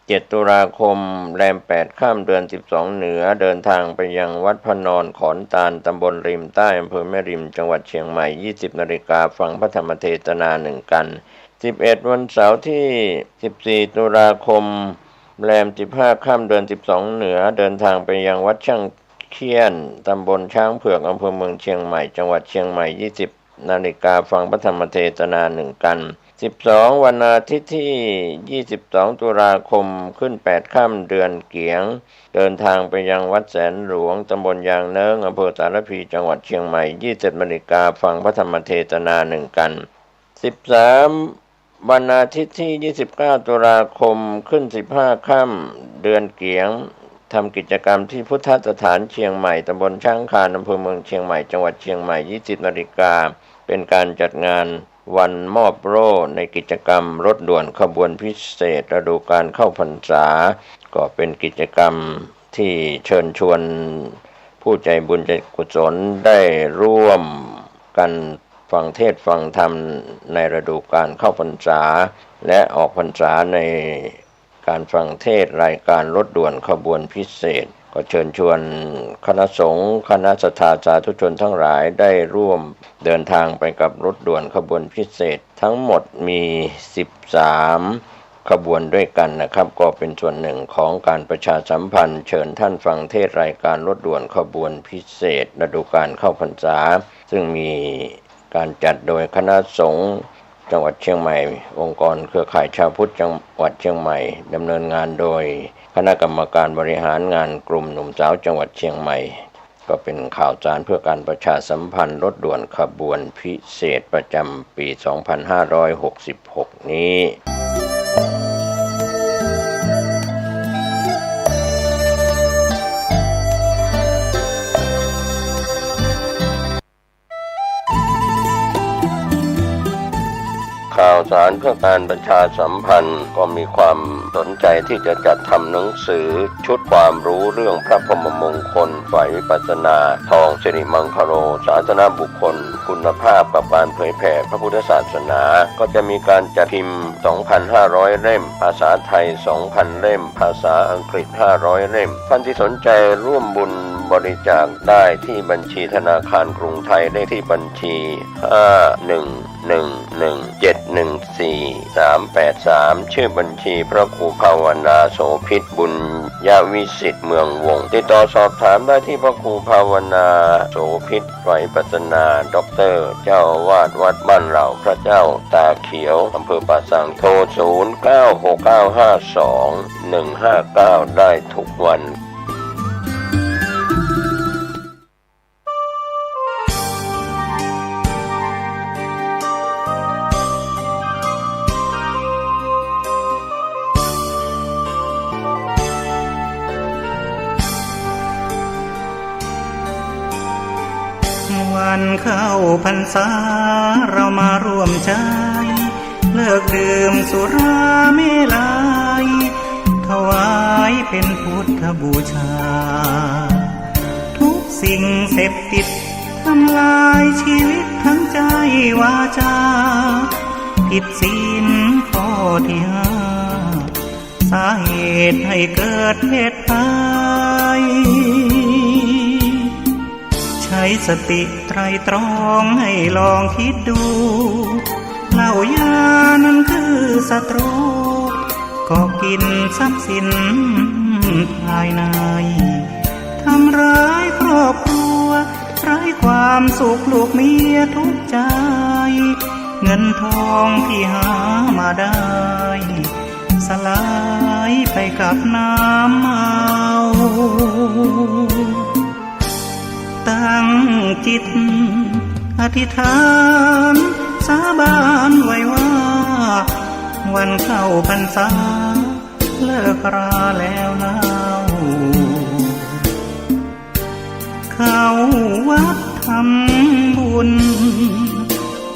เจ็ดตุลาคม แรมแปดค่ำ เดือนสิบสองเหนือ เดินทางไปยังวัดพระนอนขอนตาล ตำบลริมใต้ อำเภอแม่ริม จังหวัดเชียงใหม่ ยี่สิบนาฬิกา ฟังพระธรรมเทศนาหนึ่งกัน สิบเอ็ด วันเสาร์ที่สิบสี่ตุลาคม แรมสิบห้าค่ำ เดือนสิบสองเหนือ เดินทางไปยังวัดช่างเคียน ตำบลช้างเผือก อำเภอเมืองเชียงใหม่ จังหวัดเชียงใหม่ ยี่สิบนาฬิกา ฟังพระธรรมเทศนาหนึ่งกัน สิบสอง วันอาทิตย์ที่ยี่สิบสองตุลาคม ขึ้นแปดค่ำเดือนเกี๋ยง เดินทางไปยังวัดแสนหลวง ตำบลยางเนิ้ง อำเภอสารพี จังหวัดเชียงใหม่ ยี่สิบเอ็ดนาฬิกา ฟังพระธรรมเทศนาหนึ่งกัณฑ์ สิบสาม วันอาทิตย์ที่ยี่สิบเก้าตุลาคม ขึ้นสิบห้าค่ำเดือนเกี๋ยง ทำกิจกรรมที่พุทธสถานเชียงใหม่ ตำบลช้างคาน อำเภอเมืองเชียงใหม่ จังหวัดเชียงใหม่ ยี่สิบนาฬิกา เป็นการจัดงานวันมอบโล่ในกิจกรรมรถด่วนขบวนพิเศษฤดูกาลเข้าพรรษา ก็เป็นกิจกรรมที่เชิญชวนผู้ใจบุญใจกุศลได้ร่วมกั๋นฟังเทศน์ฟังธรรมในฤดูกาลเข้าพรรษา และออกพรรษาใน การฟังเทศน์รายการรถด่วนขบวนพิเศษ ก็เชิญชวนคณะสงฆ์ คณะศรัทธาสาธุชนทั้งหลายได้ร่วมเดินทางไปกับรถด่วนขบวนพิเศษ ทั้งหมดมีสิบสามขบวนด้วยกั๋นนะครับ ก็เป็นส่วนหนึ่งของการประชาสัมพันธ์ เชิญท่านฟังเทศน์รายการรถด่วนขบวนพิเศษฤดูกาลเข้าพรรษา ซึ่งมี การจัดโดยคณะสงฆ์จังหวัดเชียงใหม่ องค์กรเครือข่ายชาวพุทธจังหวัดเชียงใหม่ ดำเนินงานโดยคณะกรรมการบริหารงานกลุ่มหนุ่มสาวจังหวัดเชียงใหม่ ก็เป็นข่าวสารเพื่อการประชาสัมพันธ์รถด่วนขบวนพิเศษประจำปีสองพันห้าร้อยหกสิบหกนี้ ข่าวสารเพื่อการประชาสัมพันธ์ ก็มีความสนใจที่จะจัดทำหนังสือชุดความรู้เรื่องพระพรหมมงคลฝ่ายวิปัสสนา ทองสิริมังคโล สาสนบุคคล คุณภาพกับการเผยแผ่พระพุทธศาสนา ก็จะมีการจัดพิมพ์ สองพันห้าร้อยเล่ม ภาษาไทย สองพันเล่ม ภาษาอังกฤษ ห้าร้อยเล่ม ท่านที่สนใจร่วมบุญบริจาคได้ที่บัญชีธนาคารกรุงไทย เลขที่บัญชี ห้าหนึ่งหนึ่งหนึ่งเจ็ดหนึ่งสี่สามแปดสาม ชื่อบัญชีพระครูภาวนาโสภิต บุญยวิสิทธิ์ เมืองวงศ์ ติดต่อสอบถามได้ที่พระครูภาวนาโสภิต ฝ่ายวิปัสสนา ด็อกเตอร์ เจ้าอาวาสวัดบ้านเหล่าพระเจ้าตาเขียว อำเภอป่าสัก โทร ศูนย์เก้าหกเก้าห้าสองหนึ่งห้าเก้า ได้ทุกวัน วันเข้าพรรษาเรามาร่วมใจ เลิกดื่มสุราเมรัย ถวายเป็นพุทธบูชา ทุกสิ่งเสพติด ทำลายชีวิตทั้งใจวาจา ผิดศีลข้อที่ห้า สาเหตุให้เกิดเพศภัย ใช้สติไตร่ตรองให้ลองคิดดู เหล้ายานั้นคือศัตรู เกาะกินทรัพย์สินภายใน ทำร้ายครอบครัว ไร้ความสุขลูกเมียทุกข์ใจ เงินทองที่หามาได้ สลายไปกับน้ำเมา ตั้งจิตอธิษฐานสาบานไว้ว่า วันเข้าพรรษาเลิกราแล้วเล่า เข้าวัดทำบุญ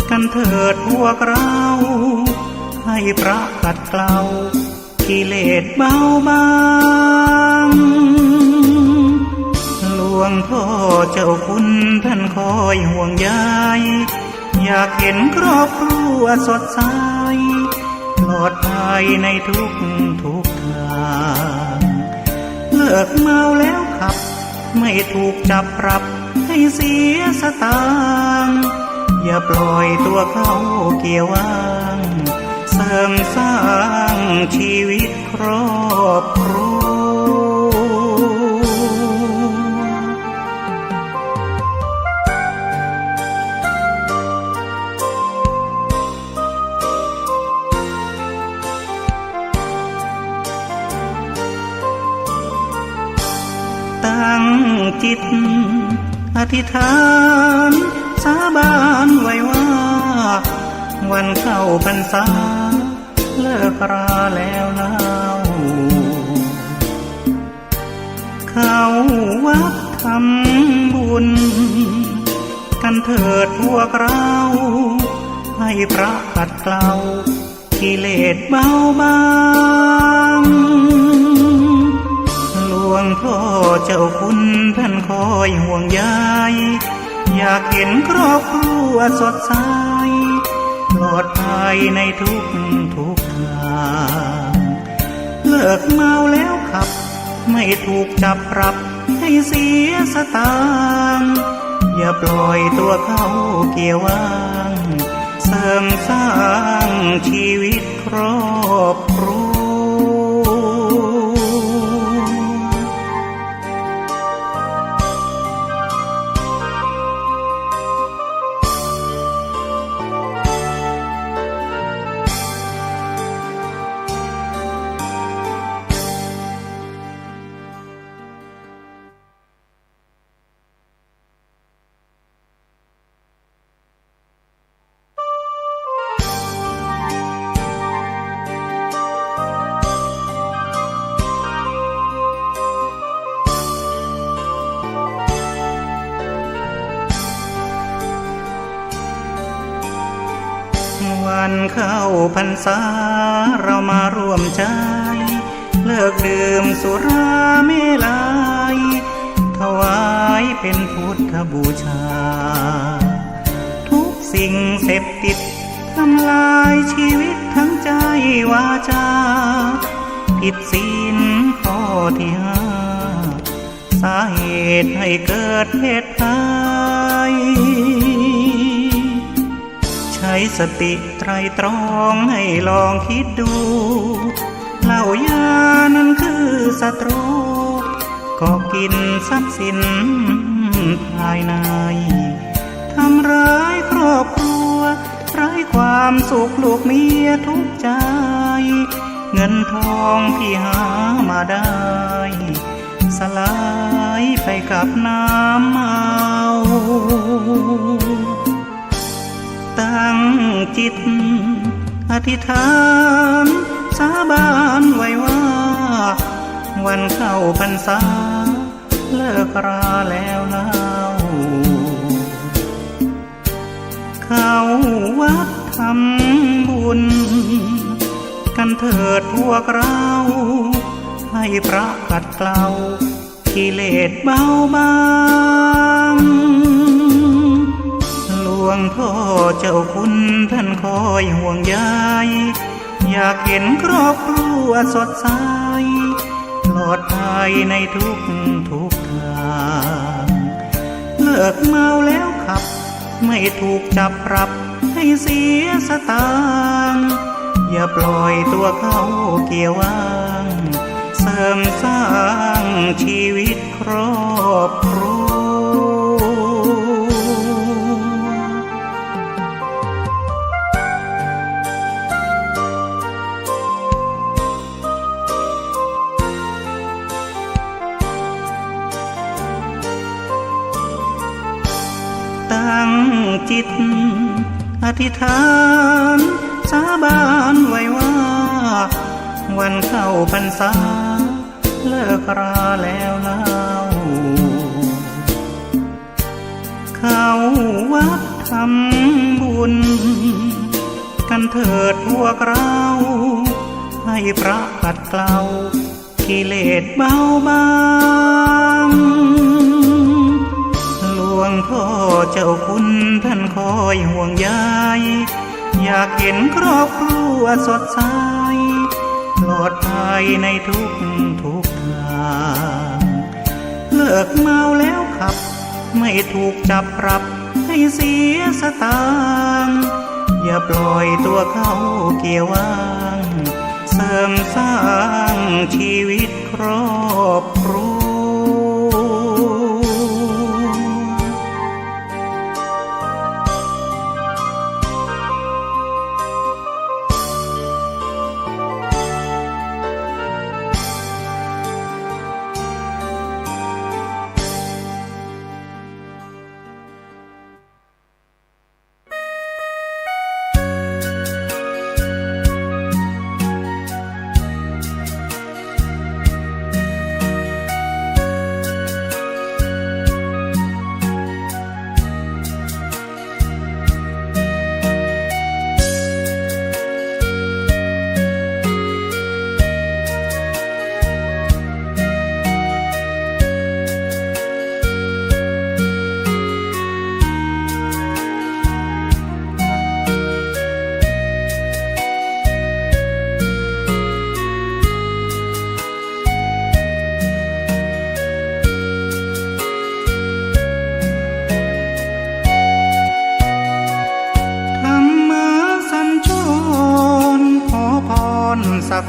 กันเถิดพวกเรา ให้พระขัดเกลา กิเลสเบาบาง หลวงพ่อเจ้าคุณท่านคอยห่วงใย อยากเห็นครอบครัวสดใส ปลอดภัยในทุกทุกทาง เลิกเมาแล้วขับ ไม่ถูกจับปรับให้เสียสตางค์ อย่าปล่อยตัวเข้าเกียร์ว่าง เสริมสร้างชีวิตครอบครัว จิตอธิษฐานสาบานไว้ว่า วันเข้าพรรษาเลิกราแล้วเล่า เข้าวัดทำบุญกันเถิดพวกเรา ให้พระขัดเกลา กิเลสเบาบาง หลวงพ่อเจ้าคุณท่านคอยห่วงใย อยากเห็นครอบครัวสดใส ปลอดภัยในทุกทุกทาง เลิกเมาแล้วขับ ไม่ถูกจับปรับให้เสียสตางค์ อย่าปล่อยตัวเข้าเกียร์ว่าง เสริมสร้างชีวิตครอบครัว วันเข้าพรรษาเรามาร่วมใจ เลิกดื่มสุราเมรัย ถวายเป็นพุทธบูชา ทุกสิ่งเสพติดทำลายชีวิตทั้งใจวาจา ผิดศีลข้อที่ห้า สาเหตุให้เกิดเพศภัย ใช้สติไตร่ตรองให้ลองคิดดู เหล้ายานั้นคือศัตรู เกาะกินทรัพย์สินภายใน ทำร้ายครอบครัว ไร้ความสุขลูกเมียทุกข์ใจ เงินทองที่หามาได้ สลายไปกับน้ำเมา ตั้งจิตอธิษฐานสาบานไว้ว่า วันเข้าพรรษาเลิกราแล้วเล่า เข้าวัดทำบุญกันเถิดพวกเรา ให้พระขัดเกลา กิเลสเบาบาง หลวงพ่อเจ้าคุณท่านคอยห่วงใย อยากเห็นครอบครัวสดใส ปลอดภัยในทุกทุกทาง เลิกเมาแล้วขับ ไม่ถูกจับปรับให้เสียสตางค์ อย่าปล่อยตัวเข้าเกียร์ว่าง เสริมสร้างชีวิตครอบครัว ตั้งจิตอธิษฐานสาบานไว้ว่า วันเข้าพรรษาเลิกราแล้วเล่า เข้าวัดทำบุญกันเถิดพวกเรา ให้พระขัดเกลา กิเลสเบาบาง หลวงพ่อเจ้าคุณท่านคอยห่วงใย อยากเห็นครอบครัวสดใส ปลอดภัยในทุกทุกทาง เลิกเมาแล้วขับ ไม่ถูกจับปรับให้เสียสตางค์ อย่าปล่อยตัวเข้าเกียร์ว่าง เสริมสร้างชีวิตครอบครัว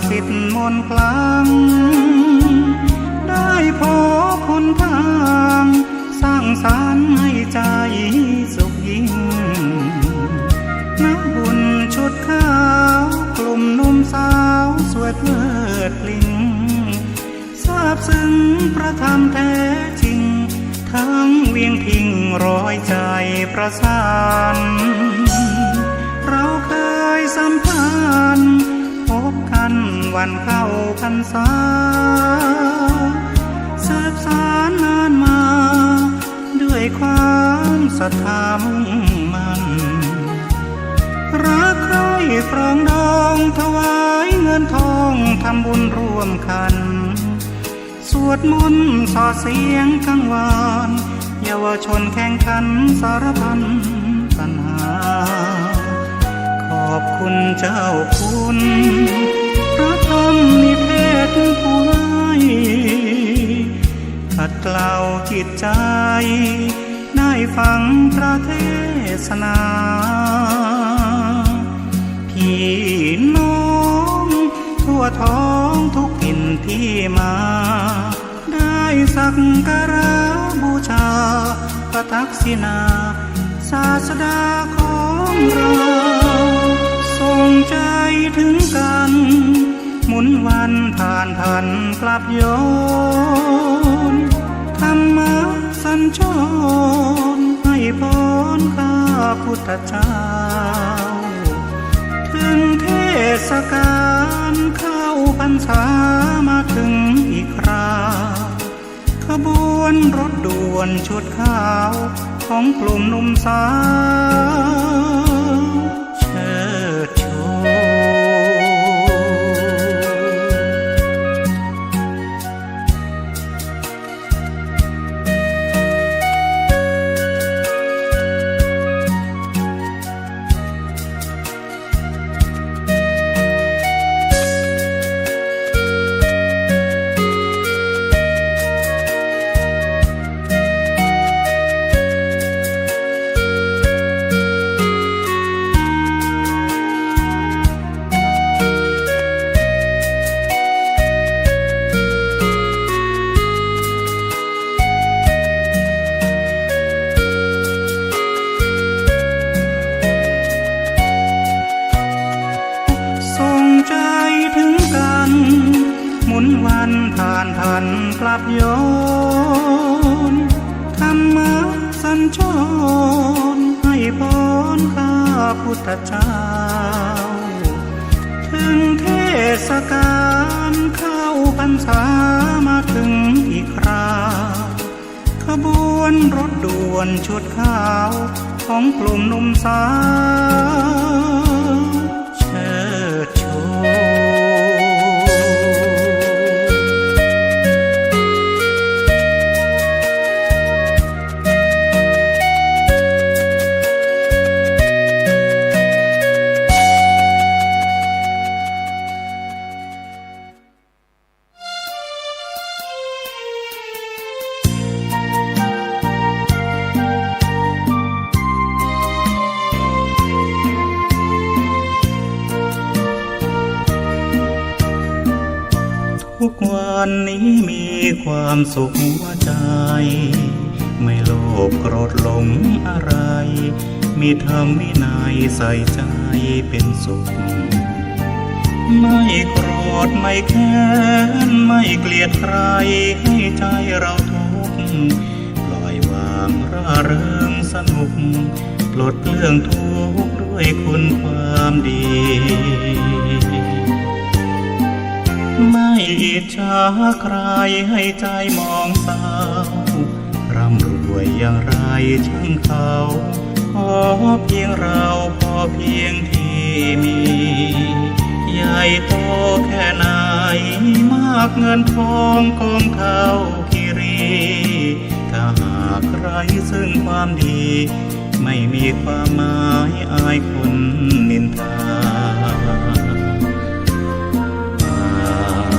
สิทธิ์มนต์คลัง ได้พบหนทาง สร้างสรรค์ให้ใจ๋สุขยิ่ง นักบุญชุดขาว กลุ่มหนุ่มสาวสวยเพลิดเพลิน ซาบซึ้งพระธรรมแท้จริง ทั้งเวียงพิงค์ร้อยใจ๋ประสาน เราเคยสัมพันธ์ พบกั๋นวันเข้าพรรษา สืบสานนานมา ด้วยความศรัทธามุ่งมั่น รักใคร่ปรองดอง ถวายเงินทอง ทำบุญร่วมกั๋น สวดมนต์ส่อเสียงกังวาน เยาวชนแข่งขันสารพันปัญหา ขอบคุณเจ้าคุณ พระธรรมนิเทศผู้ให้ ขัดเกลาจิตใจ๋ ได้ฟังพระเทศนา พี่น้องทั่วท้องทุกถิ่นที่มา ได้สักการะบูชา พระทักษิณา ศาสดาของเรา ส่งใจ๋ถึงกั๋น หมุนวันผ่านผันกลับย้อน ธรรมะสัญจร ให้พรข้าพุทธเจ้า ถึงเทศกาลเข้าพรรษามาถึงอีกครา ขบวนรถด่วนชุดขาว ของกลุ่มหนุ่มสาวเชิดชู ส่งใจ๋ถึงกั๋น หมุนวันผ่านผันกลับย้อน ธรรมะสัญจร ให้พรข้าพุทธเจ้า ถึงเทศกาลเข้าพรรษามาถึงอีกครา ขบวนรถด่วนชุดขาว ของกลุ่มหนุ่มสาวเชิดชู ทุกวันนี้มีความสุขหัวใจ ไม่โลภโกรธหลงอะไร มีธรรมวินัยใส่ใจเป็นสุข ไม่โกรธไม่แค้น ไม่เกลียดใคร ให้ใจเราทุกข์ปล่อยวางร่าเริงสนุก ปลดเปลื้องทุกข์ด้วยคุณความดี ไม่อิจฉาใครให้ใจหมองเศร้า ร่ำรวยอย่างไรช่างเขา ขอเพียงเราพอเพียงที่มี ใหญ่โตแค่ไหน มากเงินทองกองเท่าคีรี ถ้าหากไร้ซึ่งความดี ไม่มีความหมายอายคนนินทา อ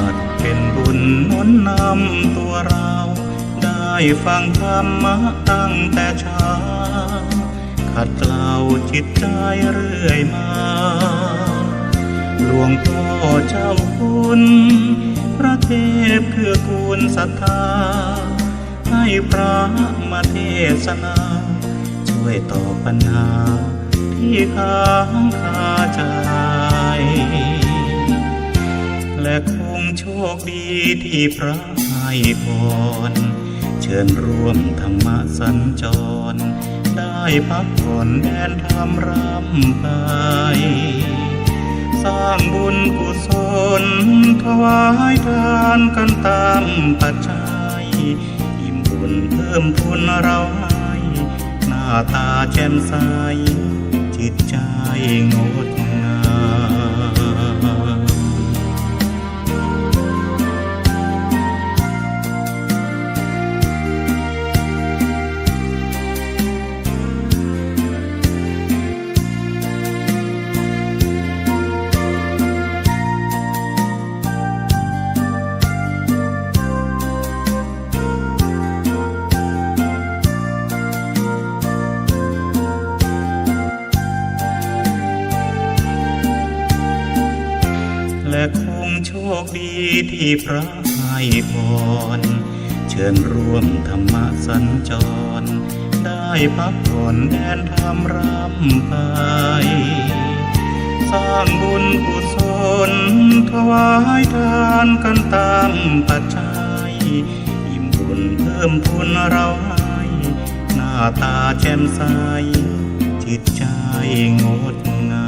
าจเป็นบุญหนุนนำตัวเรา ได้ฟังธรรมะตั้งแต่เช้า ขัดเกลาจิตใจเรื่อยมา หลวงพ่อเจ้าคุณ พระเทพเกื้อกูลศรัทธา ให้พระมาเทศนา ช่วยตอบปัญหาที่ค้างคาใจ และคงโชคดีที่พระให้พร เชิญร่วมธรรมสัญจร ได้พักผ่อนแดนธรรมร่ำไป สร้างบุญกุศล ถวายทานกันตามปัจจัย อิ่มบุญเพิ่มพูนเราให้ หน้าตาแจ่มใส จิตใจงดงาม และคงโชคดีที่พระให้พร เชิญร่วมธรรมสัญจร ได้พักผ่อนแดนธรรมร่ำไป สร้างบุญกุศล ถวายทานกันตามปัจจัย อิ่มบุญเพิ่มพูนเราให้ หน้าตาแจ่มใส จิตใจงดงาม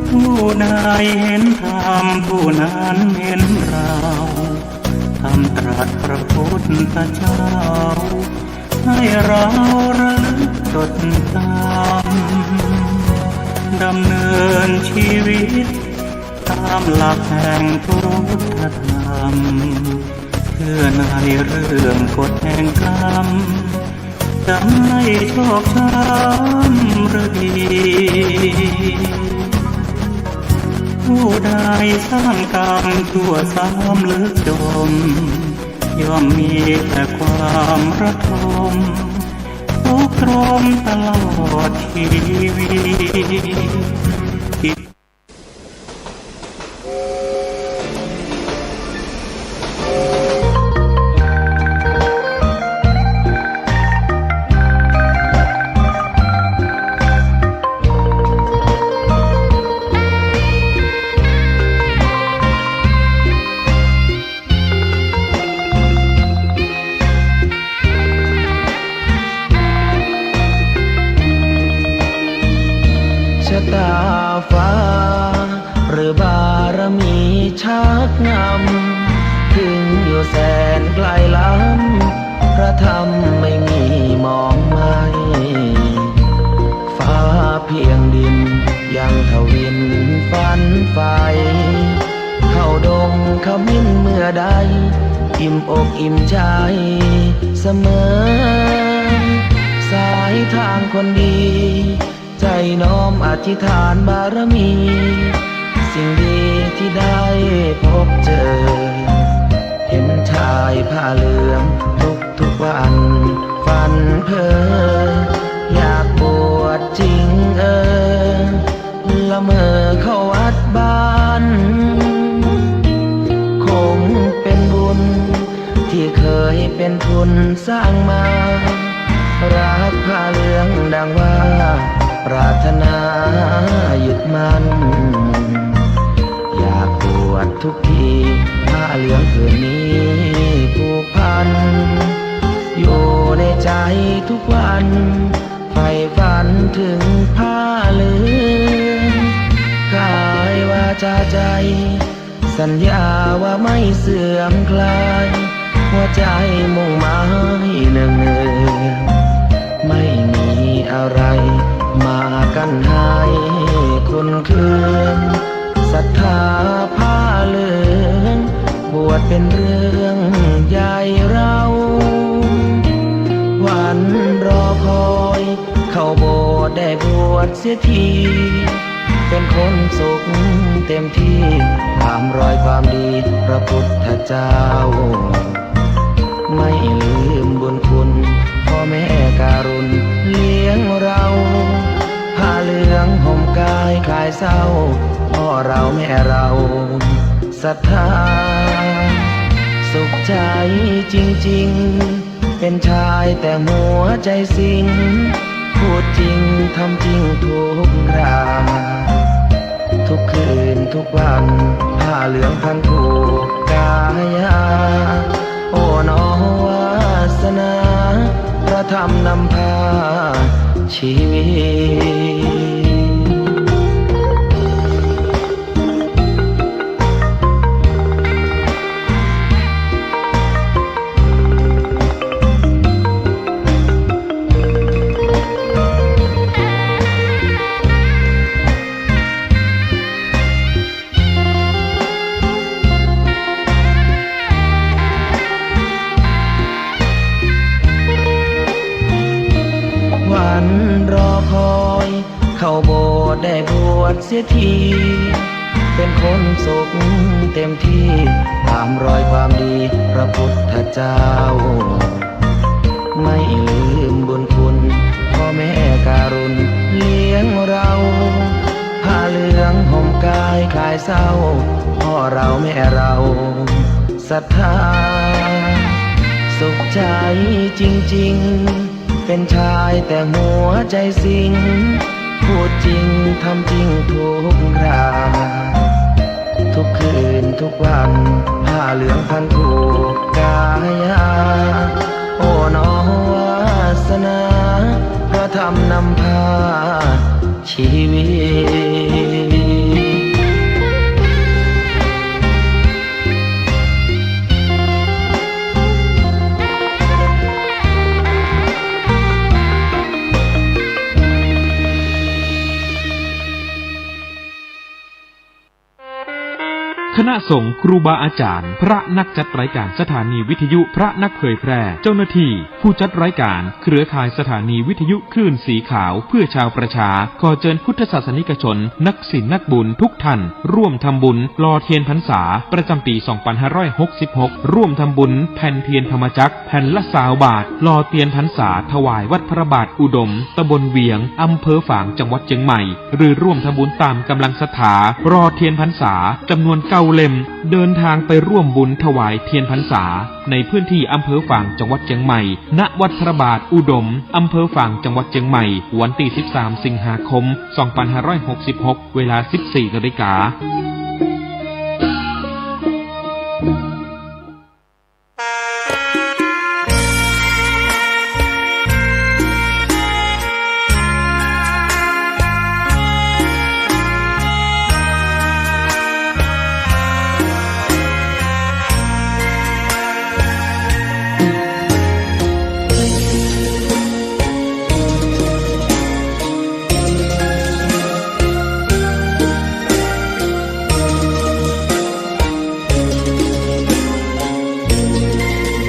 ผู้ใดเห็นธรรม ผู้นั้นเห็นเรา ธรรมตรัสพระพุทธเจ้า ให้เราระลึกจดจำ ดำเนินชีวิต ตามหลักแห่งพุทธธรรม เพื่อในเรื่องกฎแห่งกรรม จะไม่ชอกช้ำหรือดี ผู้ใดสร้างกรรมชั่วซ้ำลึกจม ย่อมมีแต่ความระทม ทุกข์ตรมตลอดชีวิต ชะตาฟ้าหรือบารมีชักนำ ถึงอยู่แสนไกลล้ำ พระธรรมไม่มีหมองไหม้ ฟ้าเพียงดินยังทวินฝันใฝ่ เข้าดงขมิ้นเมื่อใด อิ่มอกอิ่มใจเสมอ สายทางคนดี ใจน้อมอธิษฐานบารมี สิ่งดีที่ได้พบเจอ เห็นชายผ้าเหลืองทุกทุกวัน ฝันเพ้ออยากบวชจริงเออ ละเมอเข้าวัดบ้าน คงเป็นบุญที่เคยเป็นทุนสร้างมา รักผ้าเหลืองดังว่าปรารถนายึดมั่น อยากบวชทุกที ผ้าเหลืองผืนนี้ผูกพัน อยู่ในใจทุกวัน ใฝ่ฝันถึงผ้าเหลือง กายวาจาใจ สัญญาว่าไม่เสื่อมคลาย หัวใจมุ่งหมายเนืองๆ ไม่มีอะไรมากั้นให้คลอนเคือง ศรัทธาผ้าเหลือง บวชเป็นเรื่องใหญ่ วชเสียที เป๋นคนสุขเต็มตี้ ต๋ามรอยความดีพระพุทธเจ้า ไม่ลืมบุญคุณพ่อแม่การุณเลี้ยงเรา ผ้าเหลืองห่มกายคลายเศร้า พ่อเราแม่เราศรัทธา สุขใจจริงๆ เป๋นชายแต่หัวใจสิง พูดจริงทำจริงทุกครา ทุกคืนทุกวัน ผ้าเหลืองพันผูกกายา โอ้หนอวาสนา พระธรรมนำพาชีวิต วันรอคอย เข้าโบสถ์ได้บวชเสียที เป๋นคนสุขเต็มตี้ ต๋ามรอยความดีพระพุทธเจ้า ไม่ลืมบุญคุณพ่อแม่การุณเลี้ยงเรา ผ้าเหลืองห่มกายคลายเศร้า พ่อเราแม่เราศรัทธา สุขใจจริงๆ เป๋นชายแต่หัวใจสิง พูดจริงทำจริงทุกครา ทุกคืนทุกวัน ผ้าเหลืองพันผูกกายา โอ้หนอวาสนา พระธรรมนำพาชีวิต คณะสงฆ์ ครูบาอาจารย์ พระนักจัดรายการสถานีวิทยุ พระนักเผยแพร่ เจ้าหน้าที่ ผู้จัดรายการ เครือข่ายสถานีวิทยุคลื่นสีขาวเพื่อชาวประชา ขอเจิญพุทธศาสนิกชน นักศีลนักบุญทุกท่าน ร่วมทำบุญหล่อเตียนพรรษา ประจำปี๋ สองปันห้าร้อยหกสิบหก ร่วมทำบุญแผ่นเตียนธรรมจักร แผ่นละซาวบาท หล่อเตียนพรรษาถวายวัดพระบาทอุดม ตำบลเวียง อำเภอฝาง จังหวัดเจียงใหม่ หรือร่วมทำบุญต๋ามก๋ำลังศรัทธา หล่อเตียนพรรษาจ๋ำนวนเก้าเล่ม เดินทางไปร่วมบุญถวายเตียนพรรษา ในพื้นตี้อำเภอฝาง จังหวัดเจียงใหม่ ณ วัดพระบาทอุดม อำเภอฝาง จังหวัดเจียงใหม่ วันตี้ สิบสาม สิงหาคม สองปันห้าร้อยหกสิบหก เวลา สิบสี่ นาฬิกา